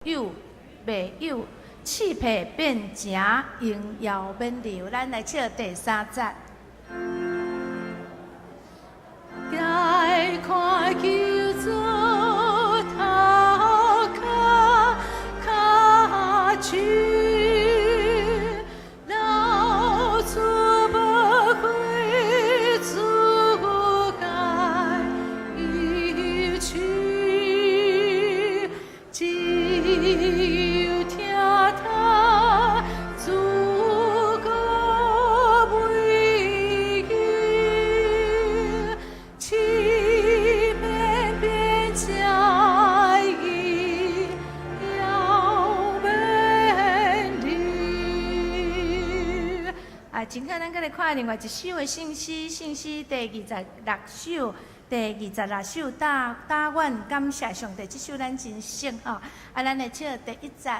有袂有，刺皮變成榮耀免流。咱來唱第三節。來看求主頭殼跤手，流出寶血主該醫治，只有聽他主歌美意，刺片變成榮耀免流。啊，今天咱閣來看另外一首的聖詩，聖詩第二十六首，第二十六首，但願感謝上帝，這首咱真熟吼。啊，咱來唱第一節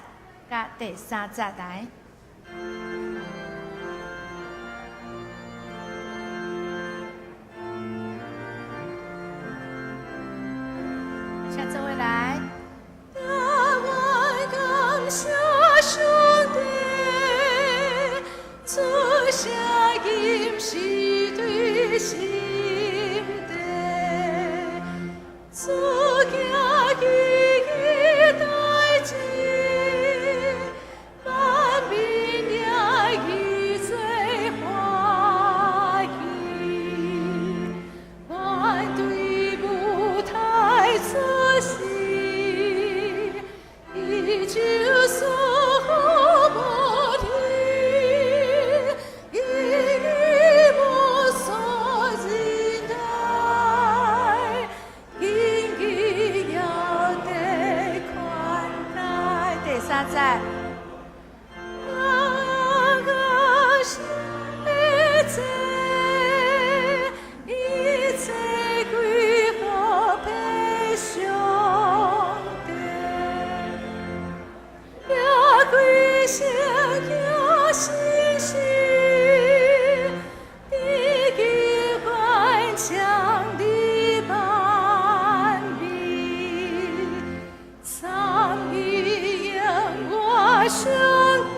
佮第三節來。請做伙來。但願感謝上帝，主聲音是對心底，主行奇異代誌，萬民也以做歡喜，願對舞台出世，伊就是無天，伊無所忍耐，經濟要得寬待。第三節。一切一切歸予上帝，也歸聖行信心，得救頑強的萬民，參與永我上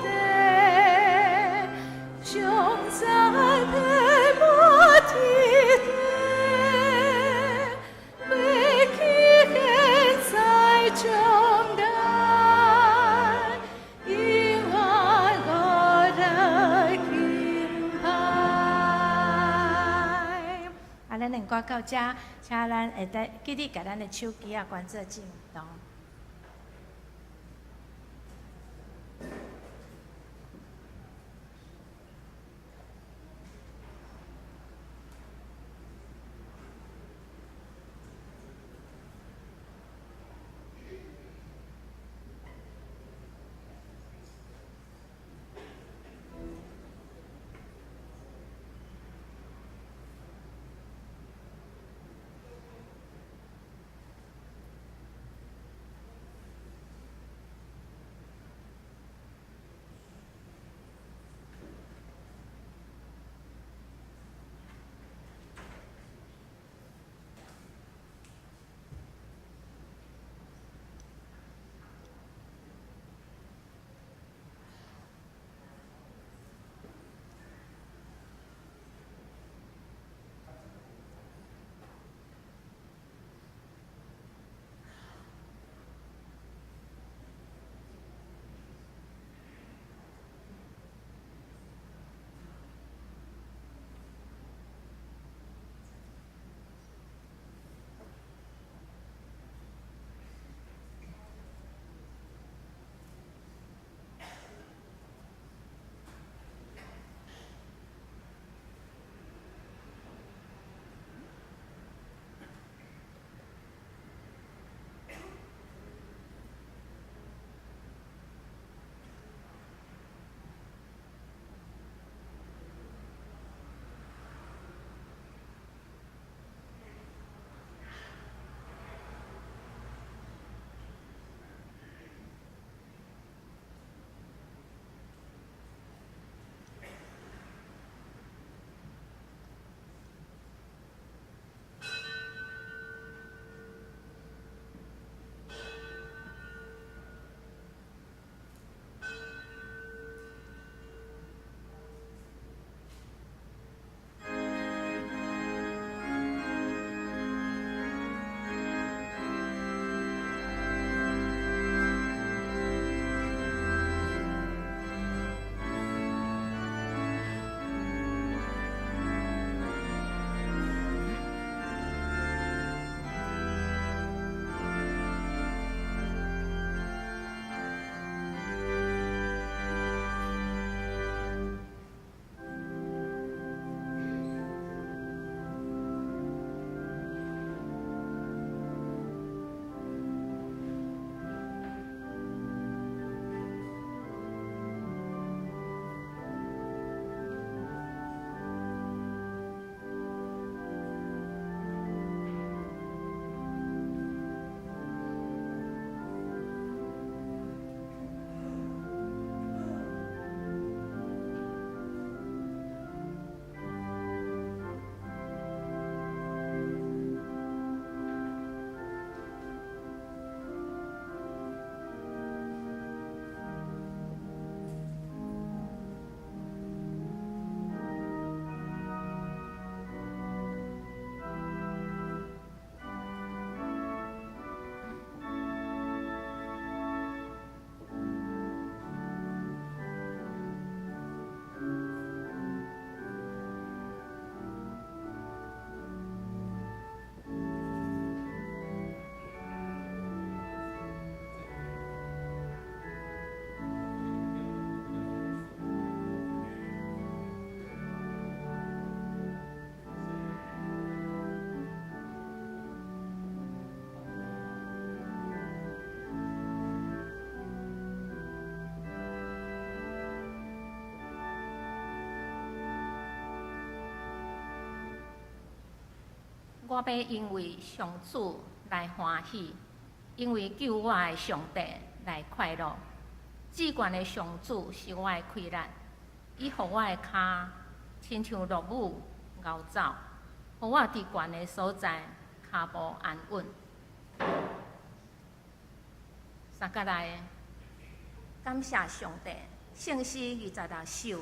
帝，常在培摩天地，過去現在將來，永遠我來敬拜。啊，咱兩歌到遮，請咱會得記得共咱的手機仔關做震動。我欲因為上主來歡喜，因為救我的上帝來快樂。至懸的上主是我的氣力，伊予我的跤親像駱母𠢕走，予我佇懸的所在跤步安穩。三角來，感謝上帝，聖詩26首，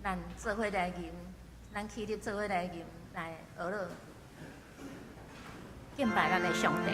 咱做伙來吟，咱起立做伙來吟，來學樂，敬拜咱的上帝。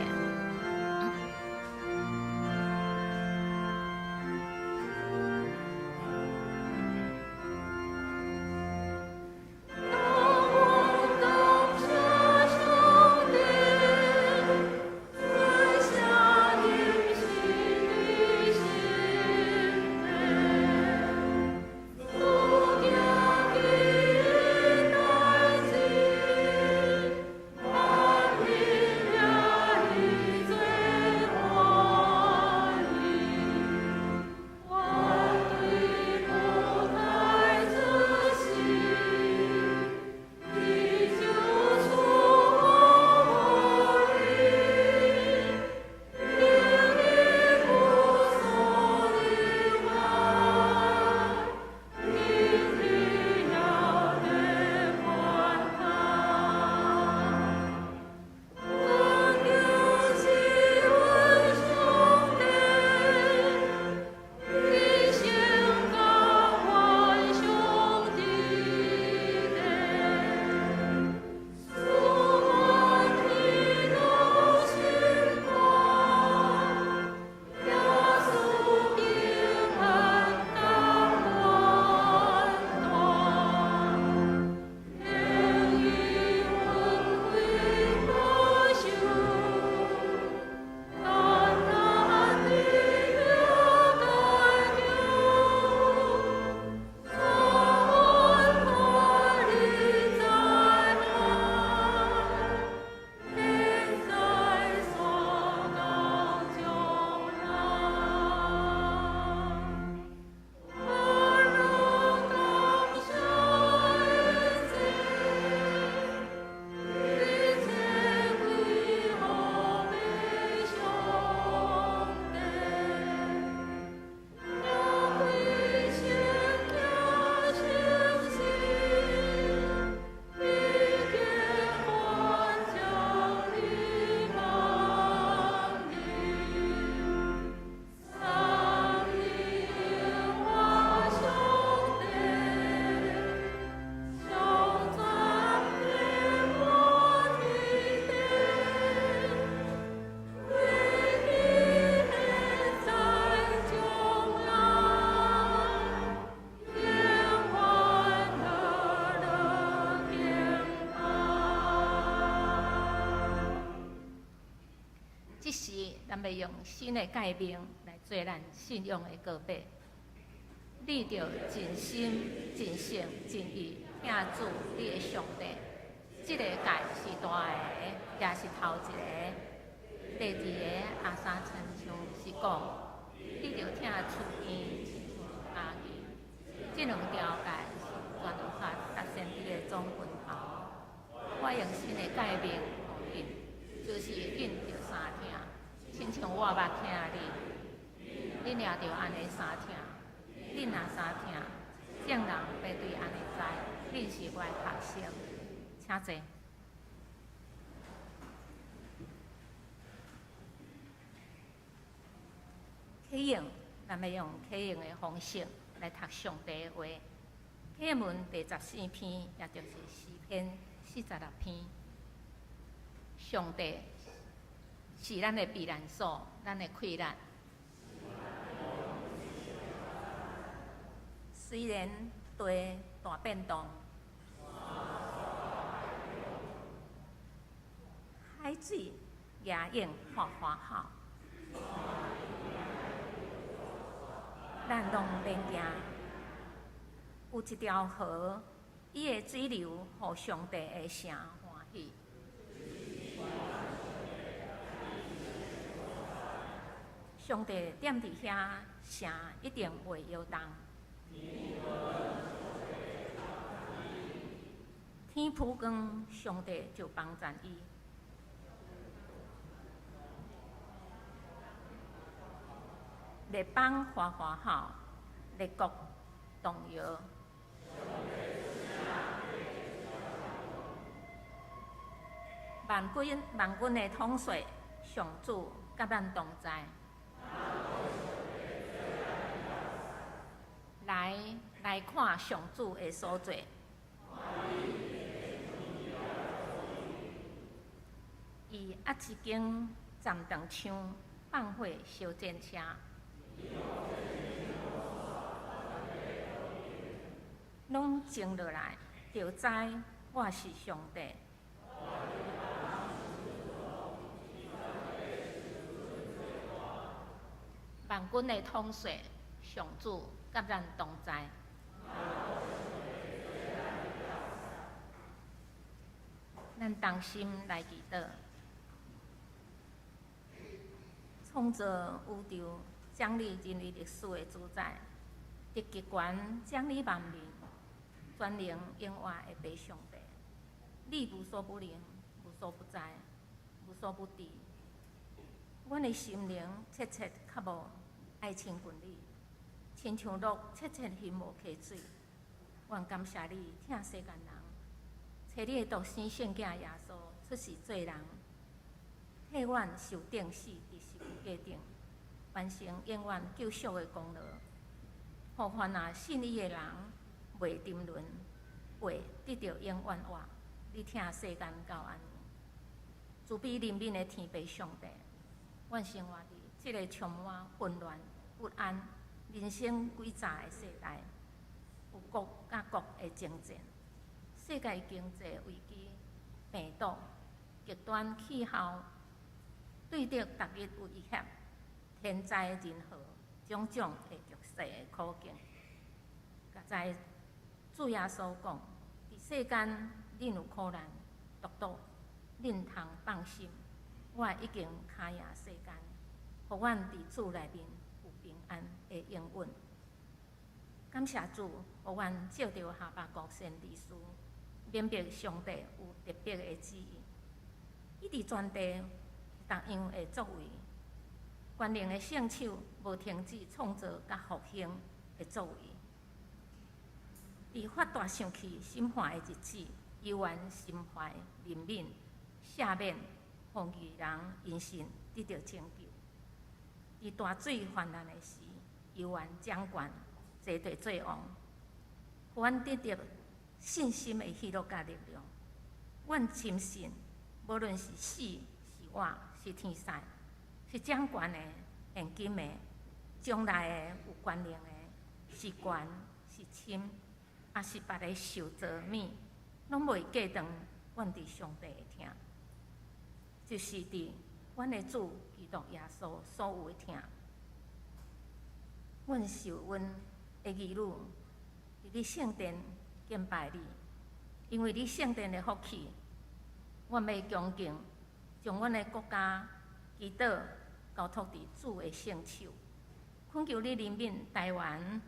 這時，咱欲用新的誡命來做咱信仰的告白。你著盡心、盡性、盡意疼主你的上帝。這个誡是大的，也是頭一个。第二个也相親像是講，你著疼厝邊親像家己。這兩條誡是全律法佮先知的總分頭。我用新的誡命予恁，就是恁著相疼，親像我捌疼恁，恁也著按呢相疼。恁若相疼，眾人欲對按呢知，恁是我的學生。請坐。啟用，咱欲用啟用的方式來讀上帝的話。啟文第14篇，也就是詩篇46篇。上帝是咱的避難所，咱的氣力。雖然地大變動，海水也湧發歡吼，咱攏免驚。有一條河，伊的水流予上帝的城歡喜。上帝踮佇遐，城一定袂搖動。天曝光，上帝就幫贊伊。列邦歡歡吼，列國動搖。萬軍萬軍的統帥上主佮咱同在。來來看上主的所作。伊壓一間站長槍，放火燒戰車。攏靜落來，就知我是上帝。萬軍的統帥上主佮咱同在。咱同心來祈禱，創造宇宙、掌理人類歷史的主宰，得極權掌理萬民、全能永活的父上帝，你無所不能、無所不在、無所不知。阮的心靈切切渴慕愛親近你，親像鹿切切尋慕溪水。阮感謝你，疼世間人，差你的獨生聖子耶穌出世做人，替阮受釘死佇十字架頂，完成永遠救贖的功勞，予凡若信伊的人袂沉淪，會得著永遠活。你疼世間到按呢，慈悲憐憫的天父上帝，阮生活佇這个充滿混亂、不安、人生詭詐的世代，有國佮國的爭戰，世界經濟危機、病毒、極端氣候，對著逐日有威脅、天災人禍種種的局勢的苦境。實在主耶穌講：佇世間恁有苦難，獨獨恁通放心，我已經跤贏世間，予阮佇主內面有平安的應允。感謝主，予阮借著哈巴谷先知書，明白上帝有特別的旨意。伊佇全地逐樣的作為，權能的聖手無停止創造佮復興的作為。佇發大生氣審判的日子，猶原心懷憐憫、赦免，予義人因信得著拯救。佇大水泛濫的時，猶原掌權坐地做王，予阮得著信心的喜樂佮力量。阮深信，無論是死是活是天使，是掌權的、現今的、將來的有權能的，是懸是深，抑是別个受造物，攏袂隔斷阮佇上帝的疼，就是佇阮的主基督耶穌所有的疼。阮受阮的兒女佇你聖殿敬拜你，因為你聖殿的福氣，阮欲恭敬將阮的國家祈禱交託佇主的聖手，懇求你憐憫台灣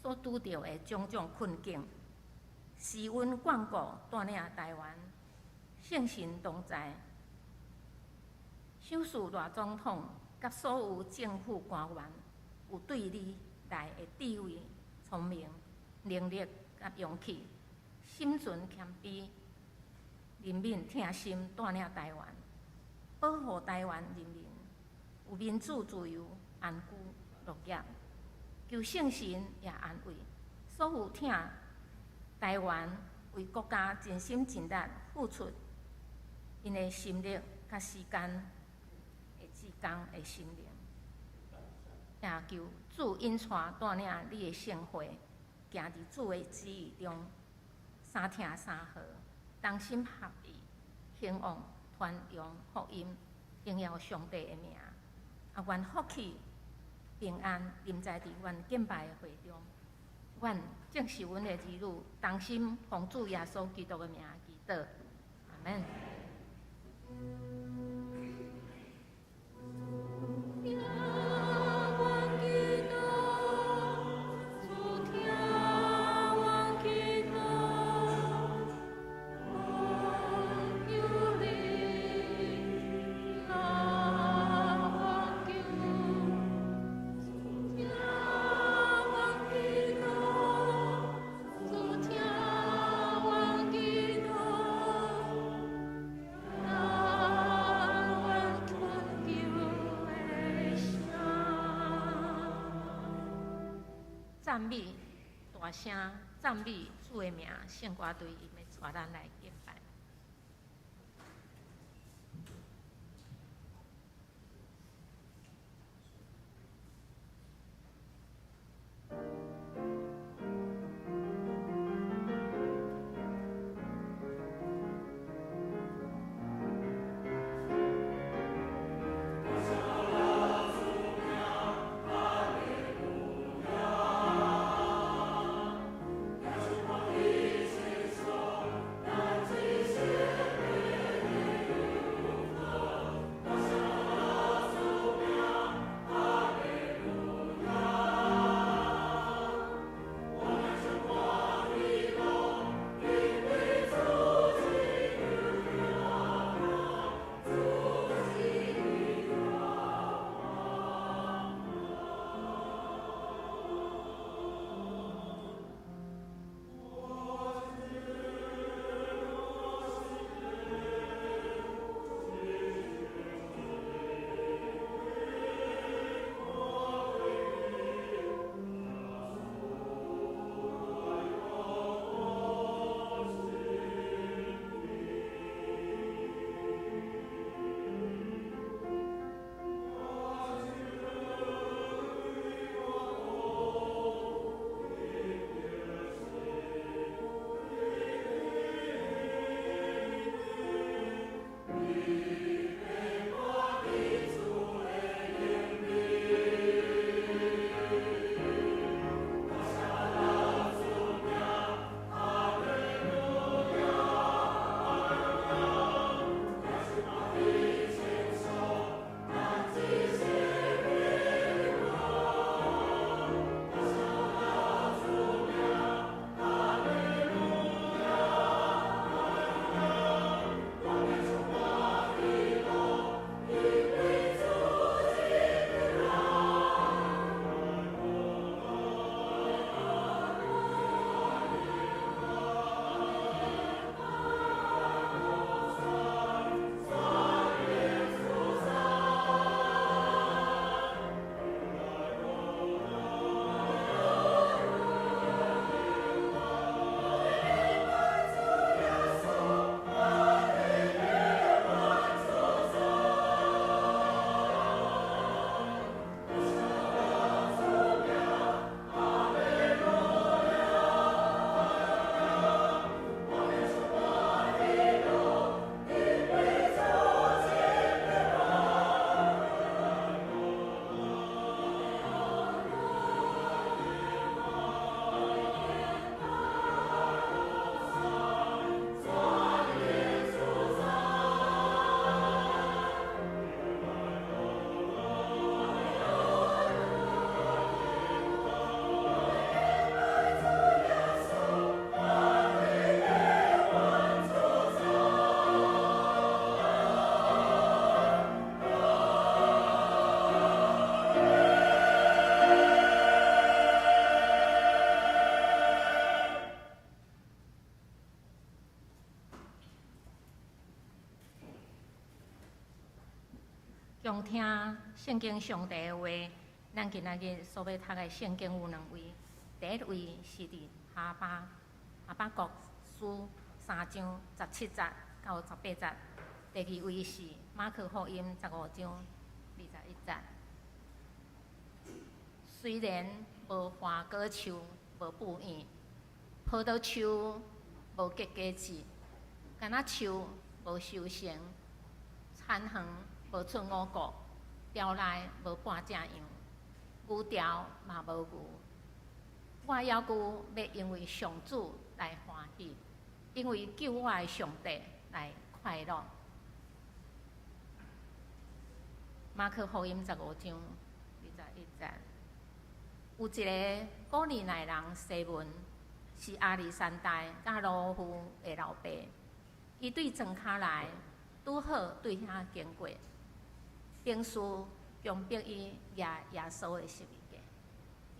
所拄著的種種困境，施恩眷顧帶領台灣，聖神同在，賞賜賴總統佮所有政府官員有對你來的智慧、聰明、能力佮勇氣，心存謙卑、憐憫、疼心帶領台灣，保護台灣人民有民主、自由、安居樂業。求聖神也安慰所有疼台灣、為國家盡心盡力付出𪜶的心力佮時間的志工的心靈，也求主引帶帶領你的聖會，行佇主的旨意中，三疼三和，同心合意，興旺傳揚福音，榮耀上帝的名。啊，願福氣平安臨在佇阮敬拜的會中。阮正是阮的兒女，同心奉主耶穌基督的名祈禱，阿們。聽阮祈禱，主聽阮祈禱。讚美，大聲讚美主的名，聖歌隊伊欲帶咱來敬拜。恭聽聖經上帝的話，咱今仔日所欲讀的聖經有兩位，第一位是佇哈巴谷書3章17節到18節，第二位是馬可福音15章21節。雖然無花果樹無哺乳，葡萄樹無結果子，橄欖樹無收成，田園無出五穀，牢內無半隻羊，牛牢嘛無牛。我猶閣欲因為上主來歡喜，因為救我的上帝來快樂。馬可福音15章21節，有一个古利奈人西門，是亞歷山大佮魯孚的老爸，伊對莊跤來，拄好對遐經過，兵士強迫伊舉耶穌的十字架。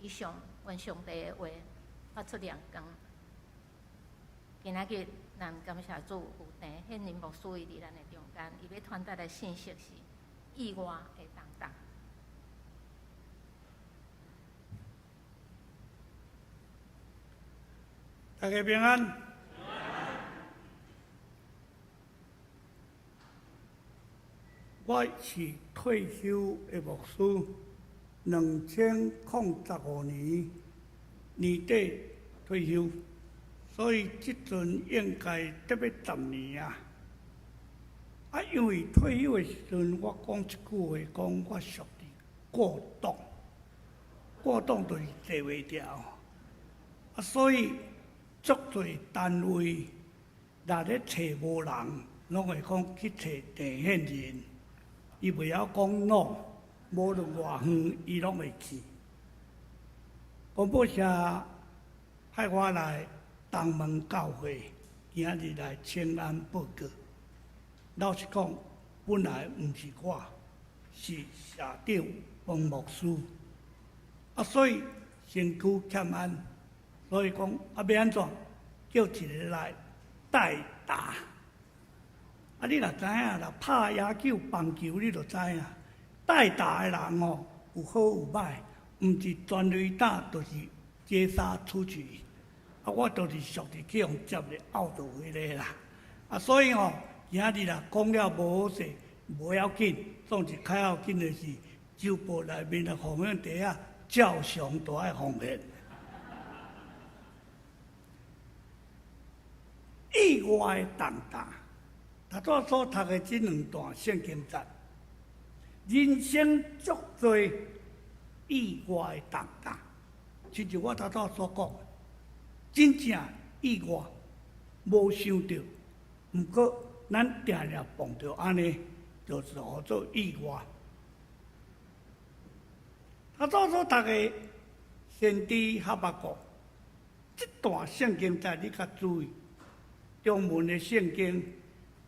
以上，願上帝的話發出亮光。今仔日，咱感謝主有鄭顯仁牧師伊佇咱的中間，伊欲傳達的信息是意外的重擔。大家平安。我是退休的牧師，2015年年底退休，所以這陣應該得欲10年啊。啊，因為退休的時陣，我講一句話，講我屬佇過檔，過檔就是坐袂牢。啊，所以足濟單位若咧揣無人，攏會講去揣鄭憲仁，伊袂曉講 no，無論偌遠，伊攏會去。廣播社派我來東門教會，今仔日來請安報告。老實講，本來毋是我，是社長黃牧師。啊，所以身軀欠安，所以講啊，欲按怎？叫一个來代打。啊，你若知影，若拍野球、棒球，你就知影，代打的人吼，有好有歹，毋是全壘打，就是接殺出局。啊，我就是屬佇去予接咧 out 彼个啦。啊，所以吼，今仔日若講了無好勢，無要緊，總是較要緊的是，週報內面的奉獻袋仔，照常都愛奉獻。意外的重擔，頭拄所讀的這兩段聖經節，人生足濟意外的重擔，親像我頭拄所講的，真正意外，無想著，毋過咱定定碰著按呢，就是號做意外。頭拄所讀的先知哈巴谷，這段聖經節你較注意。中文的聖經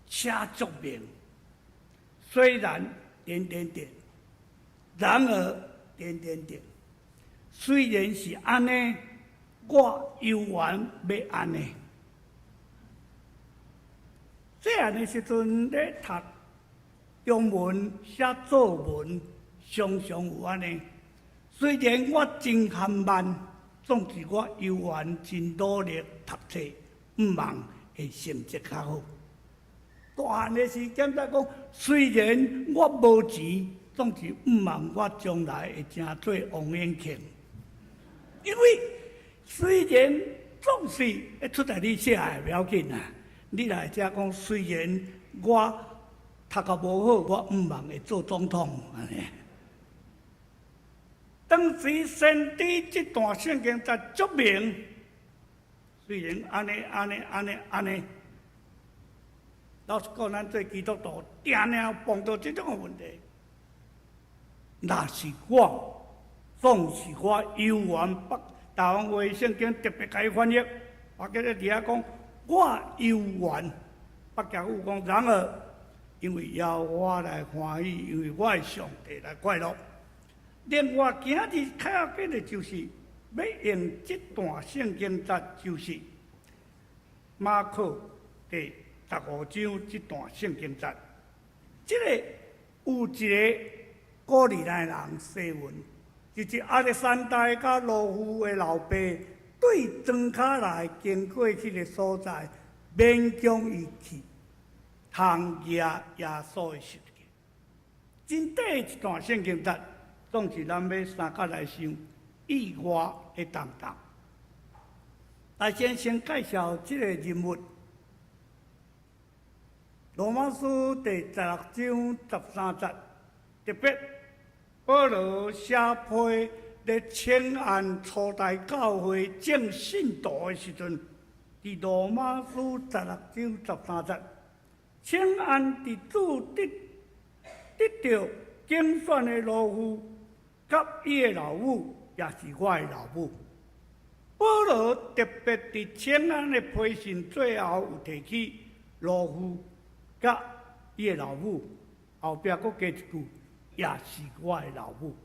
寫足明，雖然點點點，然而點點點，雖然是按呢，我猶原欲按呢。細漢的時陣咧讀中文寫作文，常常有按呢。雖然我真緩慢，總是我猶原真努力讀冊，毋望會成績較好。大漢的時間才講，雖然我無錢，總是毋望我將來會成做王永慶。因為雖然總是會出來你寫的，袂要緊啊。你來遮講，雖然我讀甲無好，我毋望會做總統。按呢。當時先知這段聖經才足明，雖然按呢按呢按呢按呢，老實講，咱做基督徒，定定碰著這種的問題。若是我，總是我猶原北台灣話聖經特別共伊翻譯，我記得佇遐講，我猶原北加有講，然而因為耶和華來歡喜，因為我的上帝來快樂。另外，今仔日較要緊的就是欲用這段聖經節，就是馬可第15章這段聖經節。這个有一个古利奈人西門，就是亞歷山大佮羅孚的老爸，對莊跤來經過彼个所在，勉強伊去通舉耶穌的十字架。真短一段聖經節。總是咱欲三角來想意外的重擔。來先先介紹這个人物，羅馬書第16章13節，特別保羅寫批咧請安初代教會眾信徒的時陣，佇羅馬書十六章十三節，請安佇主得得著揀選的羅孚，佮伊的老母，也是我的老母。保羅特別佇請安的批信最後有提起羅孚佮伊的老母，後壁閣加一句，也是我的老母。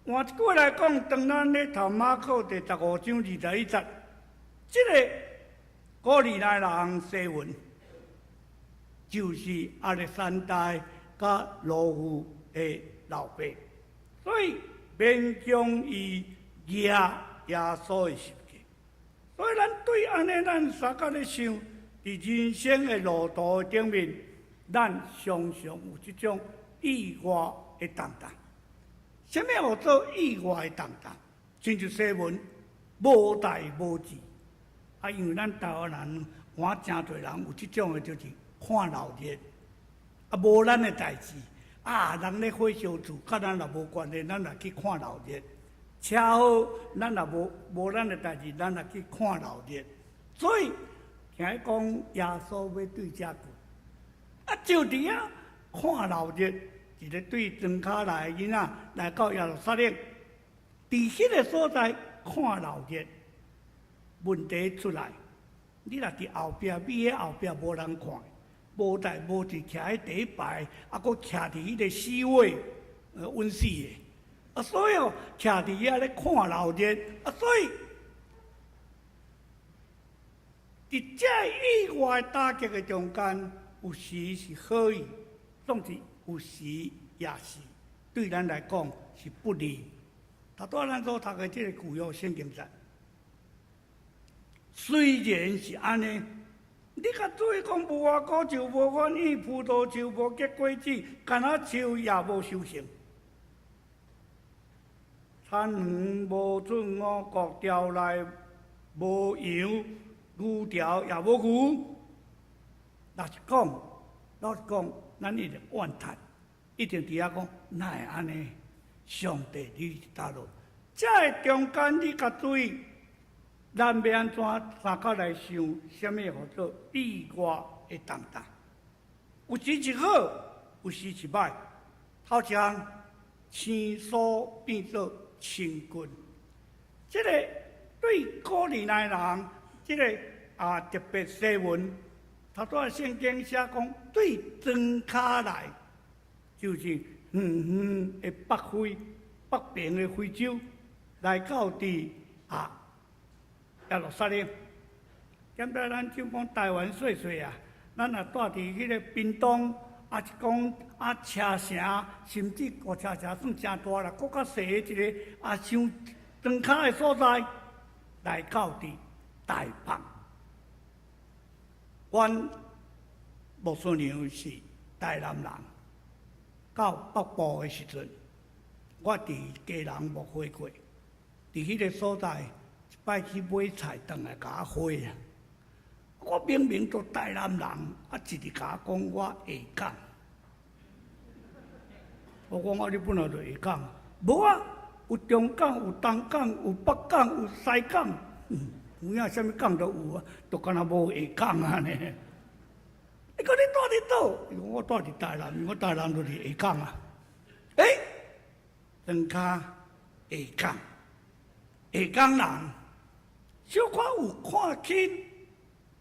換一句話來講，當咱咧讀馬可第15章21節，這个古利奈人西門，就是亞歷山大佮羅孚的老爸。所以勉強伊舉耶穌的十字架，所對按呢，咱相共咧想，佇人生的路途頂面，咱常常有這種意外的動盪。啥物號做意外的動盪？親像西門無代無誌。啊，因為咱台灣人，我誠濟人有這種的，就是看鬧熱，啊，無咱的代誌，啊，人咧火燒厝，佮咱也無關係，咱也去看鬧熱。車禍，咱也無咱的代誌，咱也去看鬧熱。所以聽講耶穌欲對遮過，啊，就佇遐看鬧熱，一個對莊跤來的囡仔來到耶路撒冷，佇彼個所在看鬧熱，問題出來，你若佇後壁，覕佇後壁無人看，無代無誌徛佇第一排，啊，閣徛佇彼個 C 位，穩死的。啊，所以哦，徛佇遐咧看鬧熱，啊，所以佇這意外打擊的中間，有時是好意，總之有時也是對咱來講是不利。頭拄仔咱所讀的這個舊約聖經節，雖然是按呢，你較注意講無花果樹無歡喜，葡萄樹無結果子，橄欖樹也無收成。田園無出五穀，牢內無羊，牛牢也無牛。老實講，老實講，咱一定怨嘆，一定佇遐講，哪會按呢？上帝，你佇佗落？這个中間，你較注意，咱欲按怎相共來想？啥物號做意外的動盪？有時是好，有時是歹。頭一項，青酥變做清棍，這個對古利奈人，這個啊特別西門，頭拄仔聖經寫講，對莊跤來，就是遠遠的北非、北邊的非洲，來到佇啊耶路撒冷。感覺咱就講台灣細細啊，咱若住佇彼個屏東，抑是講啊車城，甚至五車城算誠大啦，閣較細的一個啊，傷莊跤的所在，來到佇台北。阮牧師娘是台南人，到北部的時陣，我佇基隆牧會過，佇彼個所在，一擺去買菜，轉來共我火啊！我明明都台南人，啊，一直共我講我下港。我講啊，你本來就下港，無啊，有中港、有東港、有北港、有西港，有影啥物港都有啊，都敢若無下港啊呢。伊講你住佇佗？伊講我住佇台南，我台南就是下港啊。欸，莊跤下港，下港人，小可有看輕。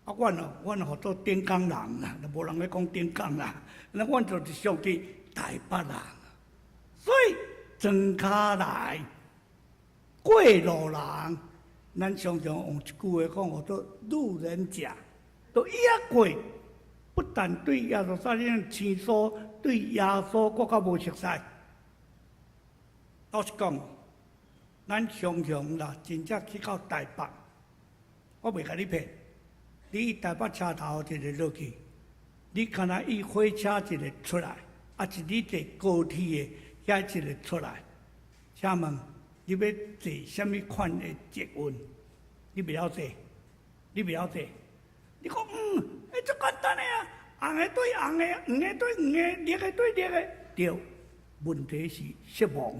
啊，阮哦，阮號做頂港人啦，無人咧講頂港啦，那阮就是屬於台北人。所以莊跤來過路人，咱常常用一句話講，號做路人甲，都伊仔過，不但對耶路撒冷生疏，對耶穌閣較無熟似。老實講，咱常常啦，真正去到台北，我袂共你騙，你台北車頭一个落去，你敢若伊火車一个出來，抑是你坐高鐵的遐一个出來，請問你欲坐啥物款的捷運？你袂曉坐，你袂曉坐。你講嗯，彼足簡單的啊，紅的對紅的，黃的對黃的，綠的對綠的，對。問題是色盲，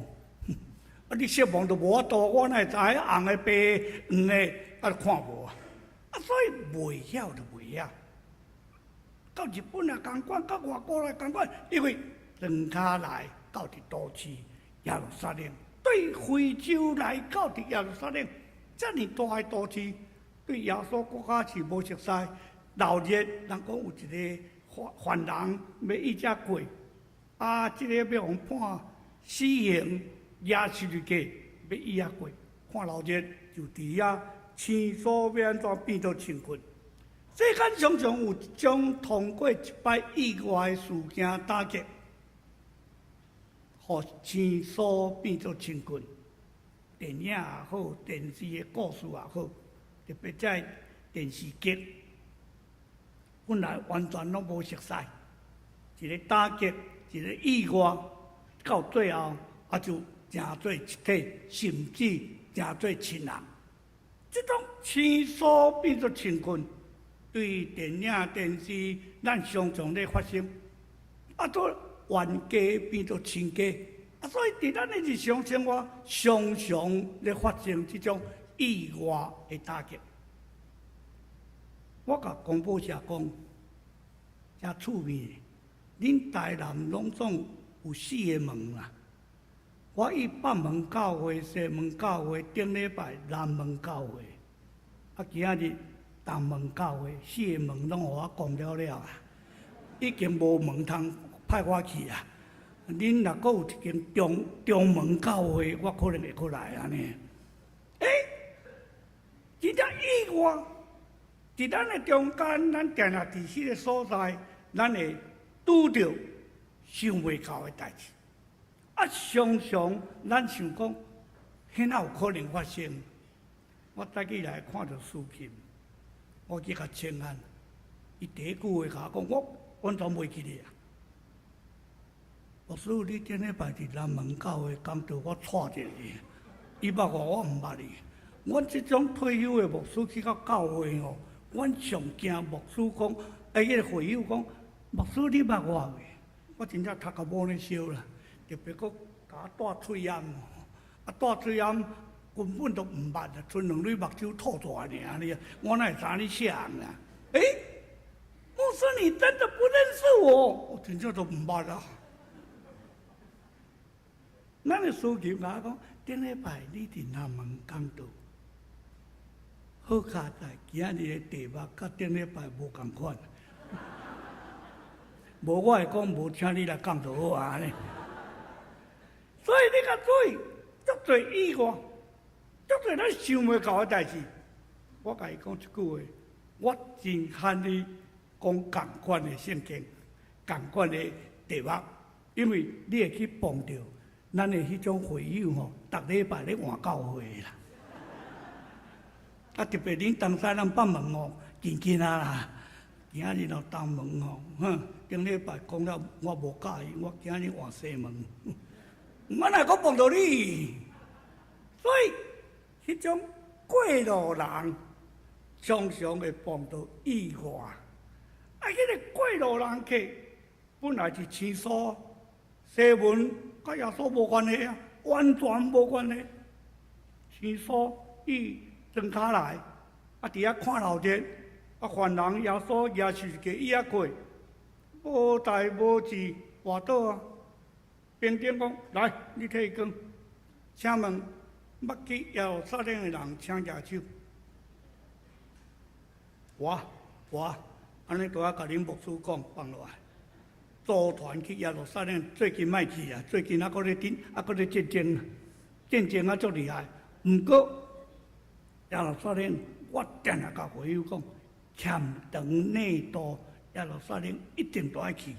啊！你色盲都無法度，我哪會知紅的、白的、黃的，啊，看無啊？啊，所以袂曉就袂曉。到日本也仝款，到外國也仝款，因為莊跤來到佇都市耶路撒冷，對非洲來到佇耶路撒冷，遮爾大的都市，對耶穌閣較是無熟似。鬧熱，人講有一個犯犯人欲伊遮過，啊，這个欲予判死刑，押出去，欲伊遐過，看鬧熱就佇遐生疏欲按怎變做清棍。世間常常有一種通過一擺意外事件打擊，予生疏變做清棍。電影也好，電視的故事也好，特別這電視劇，本來完全攏無熟似，一个打擊，一个意外，到最後啊就成做一體，甚至成做親人。這種生疏變做親近，對電影、電視，咱常常咧發生。啊，做冤家變做親家，啊，所以佇咱的日常生活，常常咧發生這種意外的打擊。我共廣播社講，誠趣味，恁台南攏總有四个門啦。我去北門教會、西門教會，頂禮拜南門教會，啊，今仔日東門教會，四个門攏予我講了了啊，已經無門通派我去啊。恁若閣有一間中中門教會，我可能會閣來按呢。欸，真正意外，佇咱的中間，咱定定佇彼个所在，咱會拄著想袂到的代誌。啊，常常咱想講，彼哪有可能發生？我早起來看著司琴，我去共請安，伊第一句話共我講，我完全袂記得啊。牧師，你頂禮拜佇南門教會講道，我掣著你，伊捌我，我毋捌伊。阮這種退休的牧師去到教會吼，阮上驚牧師講，欸，彼个會友講，牧師你捌我未？我真正頭殼某咧燒啦，特別閣共我帶喙罨，啊帶喙罨根本都毋捌啊，賰兩蕊目睭吐出來爾，你我哪會知你啥人啊？欸，牧師你真的不認識我？我真正都毋捌啊。咱的司琴共我講，頂禮拜你佇南門講道，好佳哉，今仔日的題目佮頂禮拜無仝款。無我會講無請你來講就好啊呢。所以你較注意，足濟意外，足濟咱想袂到的代誌。我共伊講一句話，我真罕你講仝款的聖經，仝款的題目，因為你會去碰著咱的彼種會友吼，逐禮拜咧換教會啦。啊，特別恁東西咱北門吼，近近啊啦。今仔日若東門吼，哼，頂禮拜講了我無佮意，我今仔日換西門，我哪會閣碰著你？所以，彼種過路人常常會碰著意外。啊，彼个過路人客本來是生疏，西門佮耶穌無關係啊，完全無關係。生疏伊莊跤來，啊，佇遐看鬧熱。啊！犯人耶穌舉十字架椅仔過，無代無誌跋倒啊！兵丁講：來，你替伊扛。請問，捌去耶路撒冷的人，請舉手。我我，按呢都愛共恁牧師講放落來。組團去耶路撒冷，最近莫去啊！最近猶閣咧頂，猶閣咧戰爭，戰爭猶足厲害。毋過耶路撒冷，我定定共會友講。欠長內多，耶路撒冷一定都愛去。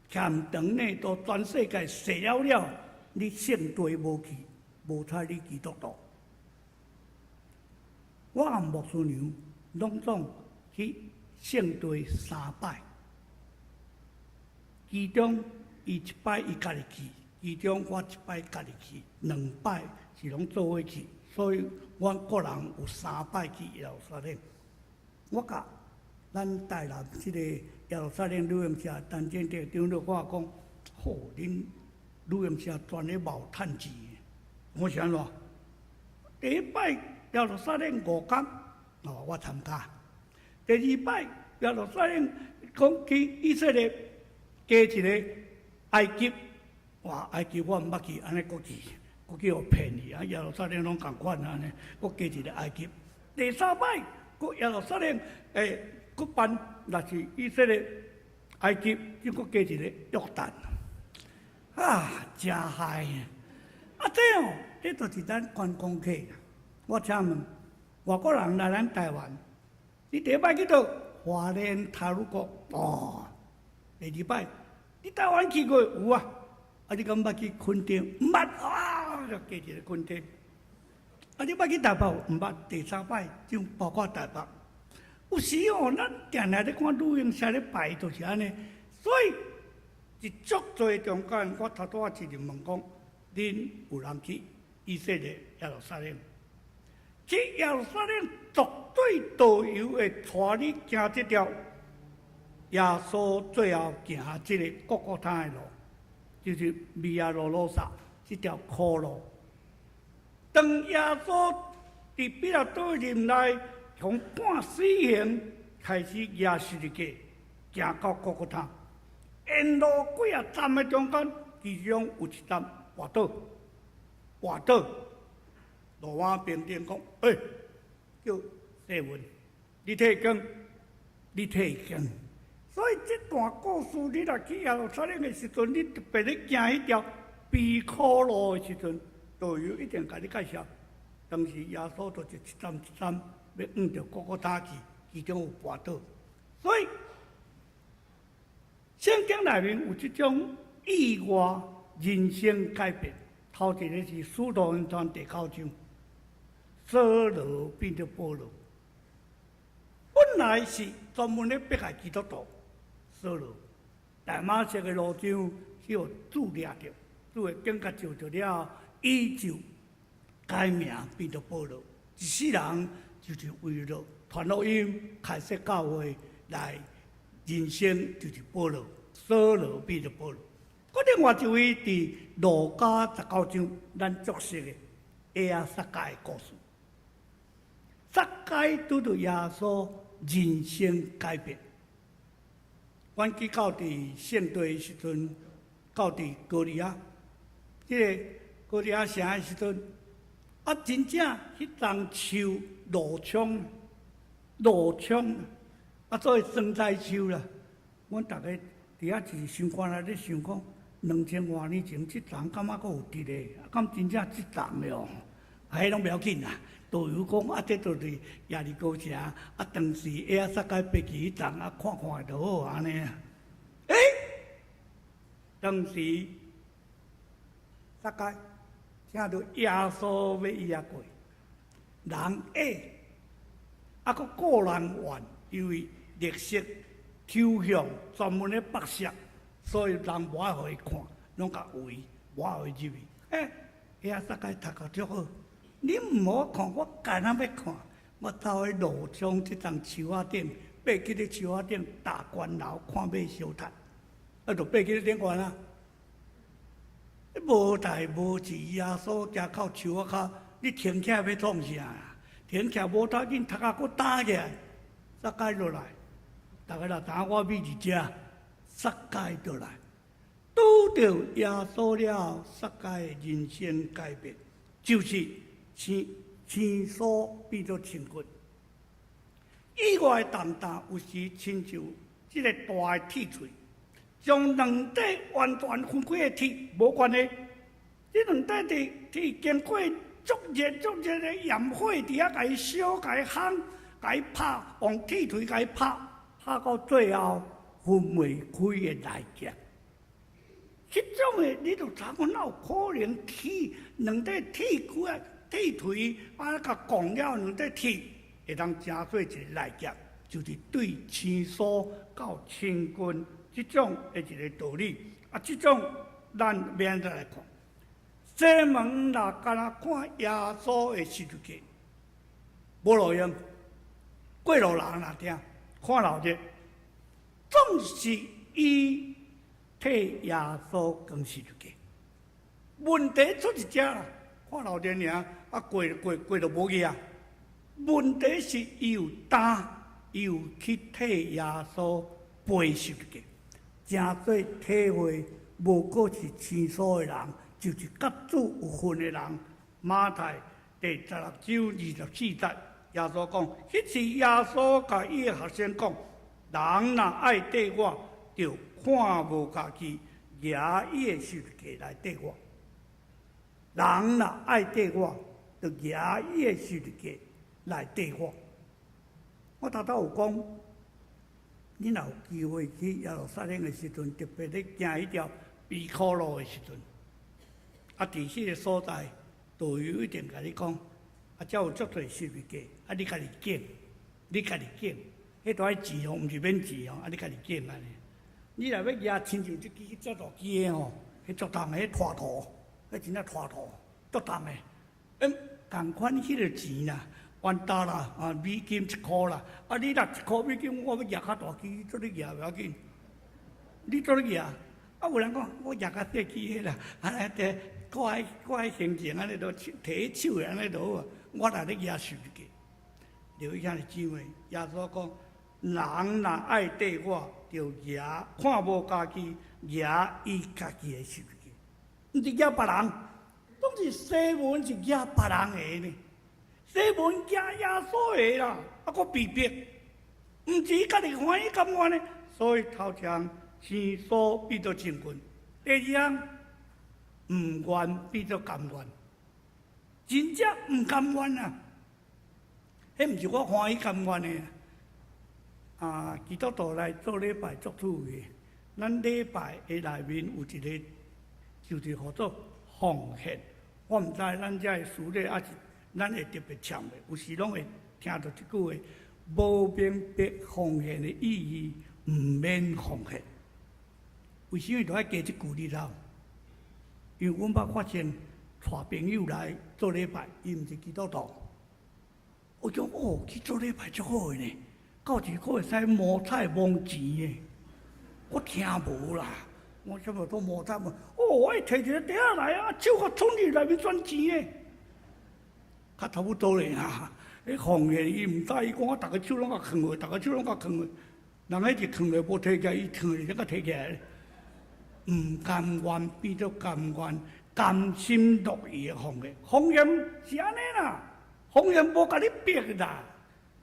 欠長內多，全世界踅了了，你聖地無去，無彩你基督徒。我和牧師娘攏總去聖地三擺，其中伊一擺伊家己去，其中我一擺家己去，兩擺是攏做伙去，所以阮個人有三擺去耶路撒冷。我共咱台南這個耶路撒冷旅行社陳正德長老我講，好，恁旅行社全咧冒趁錢。我是按怎？第一擺耶路撒冷5工，哦，我參加。第二擺耶路撒冷講去以色列加一个埃及，哇，埃及我毋捌去，按呢閣去，閣去予騙去啊！耶路撒冷攏仝款按呢，閣加一个埃及。第三擺。閣耶路撒冷，欸，閣辦，若是以色列、埃及，又閣加一個約旦，啊，誠害啊！這哦，這就是咱觀光客。我請問，外國人來咱台灣，你第一擺去佗？花蓮太魯閣，哦。第二擺，你台灣去過有啊？啊，你敢捌去墾丁？毋捌啊，就加一个墾丁。啊，你捌去台北無？毋捌，第三擺就包括台北。有時哦，咱定定咧看旅行社咧排，就是按呢。所以，佇足濟中間，我頭拄仔一直問講，恁有人去以色列耶路撒冷？去耶路撒冷，絕對導遊會帶你行這條耶穌最後行這个各各他的路，就是維亞羅羅薩這條苦路。當耶穌佇彼拉多任內，從判死刑開始，舉十字架行到各各他，沿路幾仔站的中間，其中有一站跋倒，跋倒，羅馬兵丁講：欸，叫西門，你替伊扛，你替伊扛。所以這段故事，你若去耶路撒冷的時陣，你特別咧行彼條悲苦路的時陣，導遊一定共你介紹。當時耶穌就是一站一站欲往著各各他去，其中有跋倒。所以聖經內面有這種意外人生改變。頭一个是使徒行傳第九章，掃羅變做保羅。本來是專門咧迫害基督徒，掃羅，大馬色的路上去予主掠著，主的警覺照著了後，伊就改名變做保羅。一世人就是為了傳福音、開設教會來人生就是保羅，掃羅變做保羅。閣另外一位佇路加十九章，咱足熟的嬰仔撒該的故事。撒該拄著耶穌人生改變。阮去到佇聖地的時陣，到佇歌利亞，這个歌利亞城的時陣，啊，真正彼叢樹路窗，路窗，啊，做生菜樹啦。阮逐家佇遐一直想看來咧想講，兩千外年前，這叢敢猶閣有佇咧？敢真正這叢的哦？啊，彼攏袂要緊啦。導遊講啊，這就是耶利哥城，啊，當時嬰仔撒該爬去彼叢啊，看看就好按呢。欸，當時撒該聽著耶穌欲伊遐過，人矮，啊，閣顧人怨，因為綠色抽象專門咧縛舍，所以人無愛予伊看，攏共圍，無愛予伊入去。欸，嬰仔撒該讀甲足好。你毋好看，我干焦欲看。我走去路窗這叢樹仔頂，爬去咧樹仔頂踏懸樓看馬相趁，啊，就爬去咧頂懸啊。無代無誌，耶穌行到樹仔跤，你停起來欲創啥啊？停起來無頭緊，頭殼閣擔起來，撒該落來。逐家若知影我佇佇遮，撒該落來，拄著耶穌了後，撒該的人生改變，就是青青酥變做青骨。意外重擔有時親像這个大的鐵錘，將兩塊完全分開的鐵無關係。這兩塊鐵鐵經過足熱足熱的炎火佇遐共伊燒、共伊烘、共伊拍，用鐵錘共伊拍，拍到最後分袂開的內結。彼種的，你就知影哪有可能鐵兩塊鐵開鐵錘啊，共摃了兩塊鐵會當成做一个內結，就是對生疏到親近這種的一个道理。啊，這種咱欲按怎來看？西門若干焦看耶穌的十字架，無路用，過路人若聽看鬧熱，總是伊替耶穌扛十字架。問題出佇遮啦，看鬧熱爾，啊過過過就無去啊。問題是伊有擔，伊有去替耶穌背十字架，成做體會無閣是生疏的人，就是佮主有份的人。馬太第十六章二十四節，耶穌講：彼次耶穌共伊的學生講，人若愛綴我，著看無家己，舉伊的十字架來綴我。人若愛綴我，著舉伊的十字架來綴我。我頭拄有講，你若有機會去耶路撒冷的時陣，特別咧行彼條悲苦路的時陣，啊，佇彼个所在，導遊一定共你講，啊，啊，才有足濟十字架，啊，你家己揀，你家己揀，彼都愛錢哦，毋是免錢哦，啊，你家己揀按呢。你若欲舉親像這支遮大支的吼，彼足重的，彼拖塗，彼真正拖塗，足重的。嗯，仝款彼个錢啦，$1啊，美金1箍啦。啊，你若1箍美金，我欲舉較大支，做你舉袂要緊。你做你舉，啊，有人講我舉較細支的啦，啊，對，掛喺掛喺胸前按呢都提喺手的按呢就好啊。我若咧舉十字架，著兄弟姊妹，耶穌講，人若愛綴我，就舉看無家己，舉伊家己的十字架，毋是舉別人。總是西門是舉別人的呢，西門舉耶穌的啦，啊，閣被逼，毋是伊家己歡喜甘願的，所以頭一項生疏變做親近，第二項毋願變做甘願，真正毋甘願啊！彼毋是我歡喜甘願的啊！基督徒來做禮拜足趣味，咱禮拜的內面有一个就是號做奉獻。我毋知咱遮的司禮，抑是咱會特別搶袂？有時攏會聽著這句話：無明白奉獻的意義，毋免奉獻。為啥物都愛加這句你知無？因為阮捌發生帶朋友來做禮拜，伊毋是基督徒。我講哦，去做禮拜足好的呢，到時閣會使摸彩摸錢的。我聽無啦，我啥物都摸彩無。哦，我會提一個袋仔來啊，手閣伸入內面轉錢的，較差不多咧哈。彼奉獻伊毋知，伊講我逐个手攏共囥落，逐个手攏共囥落。人彼一囥落無提起來，伊囥落才閣提起來。毋甘願變做甘願，甘心樂意的奉獻。奉獻是按呢啦，奉獻無共你逼啦，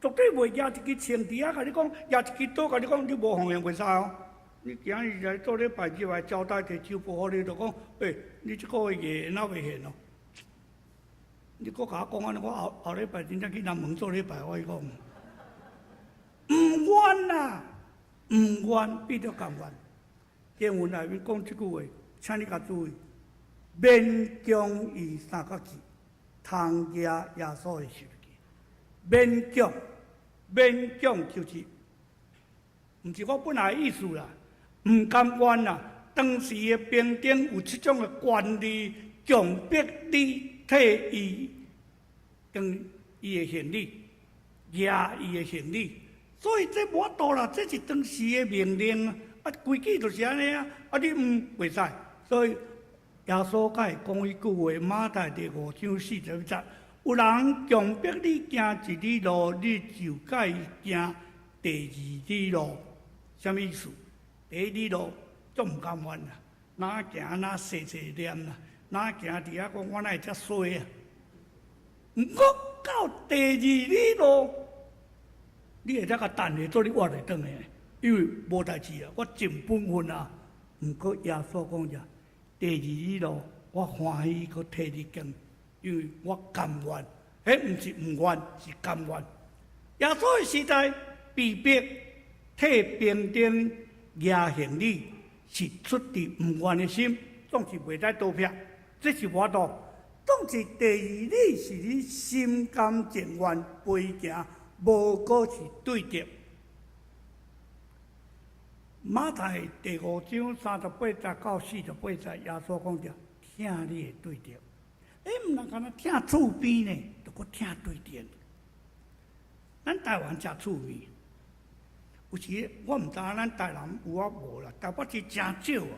絕對袂舉一支槍佇遐共你講，舉一支刀共你講，你無奉獻袂使哦。你今日來做禮拜入來交代提手報予你，就講，欸，你這个月哪袂獻哦？你閣共我講按呢，我後後禮拜真正去南門做禮拜，我講，毋願啦，毋願變做甘願。經文內面講這句話，請你較注意，勉強伊三角字，通舉耶穌的十字架。勉強，勉強就是，毋是我本來的意思啦，毋甘願啦。當時的兵丁有這種的權利，強迫你替伊扛伊的行李，舉伊的行李，所以這無法度啦，這是當時的命令啊，規矩就是按呢啊，啊你毋袂使，所以耶穌才會講彼句話，馬太第五章四十一節，有人強迫你行一里路，你就共伊行第二里路，啥物意思？第一里路足毋甘願啦，哪行哪細細念啦，哪行佇遐講我哪會遮衰啊？毋過到第二里路，你會使共等下做你活會轉來，因為無代誌啊，我盡本分啊。毋過耶穌講啥？第二里路，我歡喜閣替你扛，因為我甘願。彼毋是毋願，是甘願。耶穌的時代，被逼替兵丁舉行李，是出自毋願的心，總是袂使逃避，這是無法度。總是第二里是你心甘情願陪行，無閣是對著。馬太第五章38節到48節，耶穌講著疼你的對敵。欸，毋若干焦疼厝邊呢，著閣疼對敵。咱台灣食厝邊，有時我毋知咱台南有抑無啦，台北市誠少啊。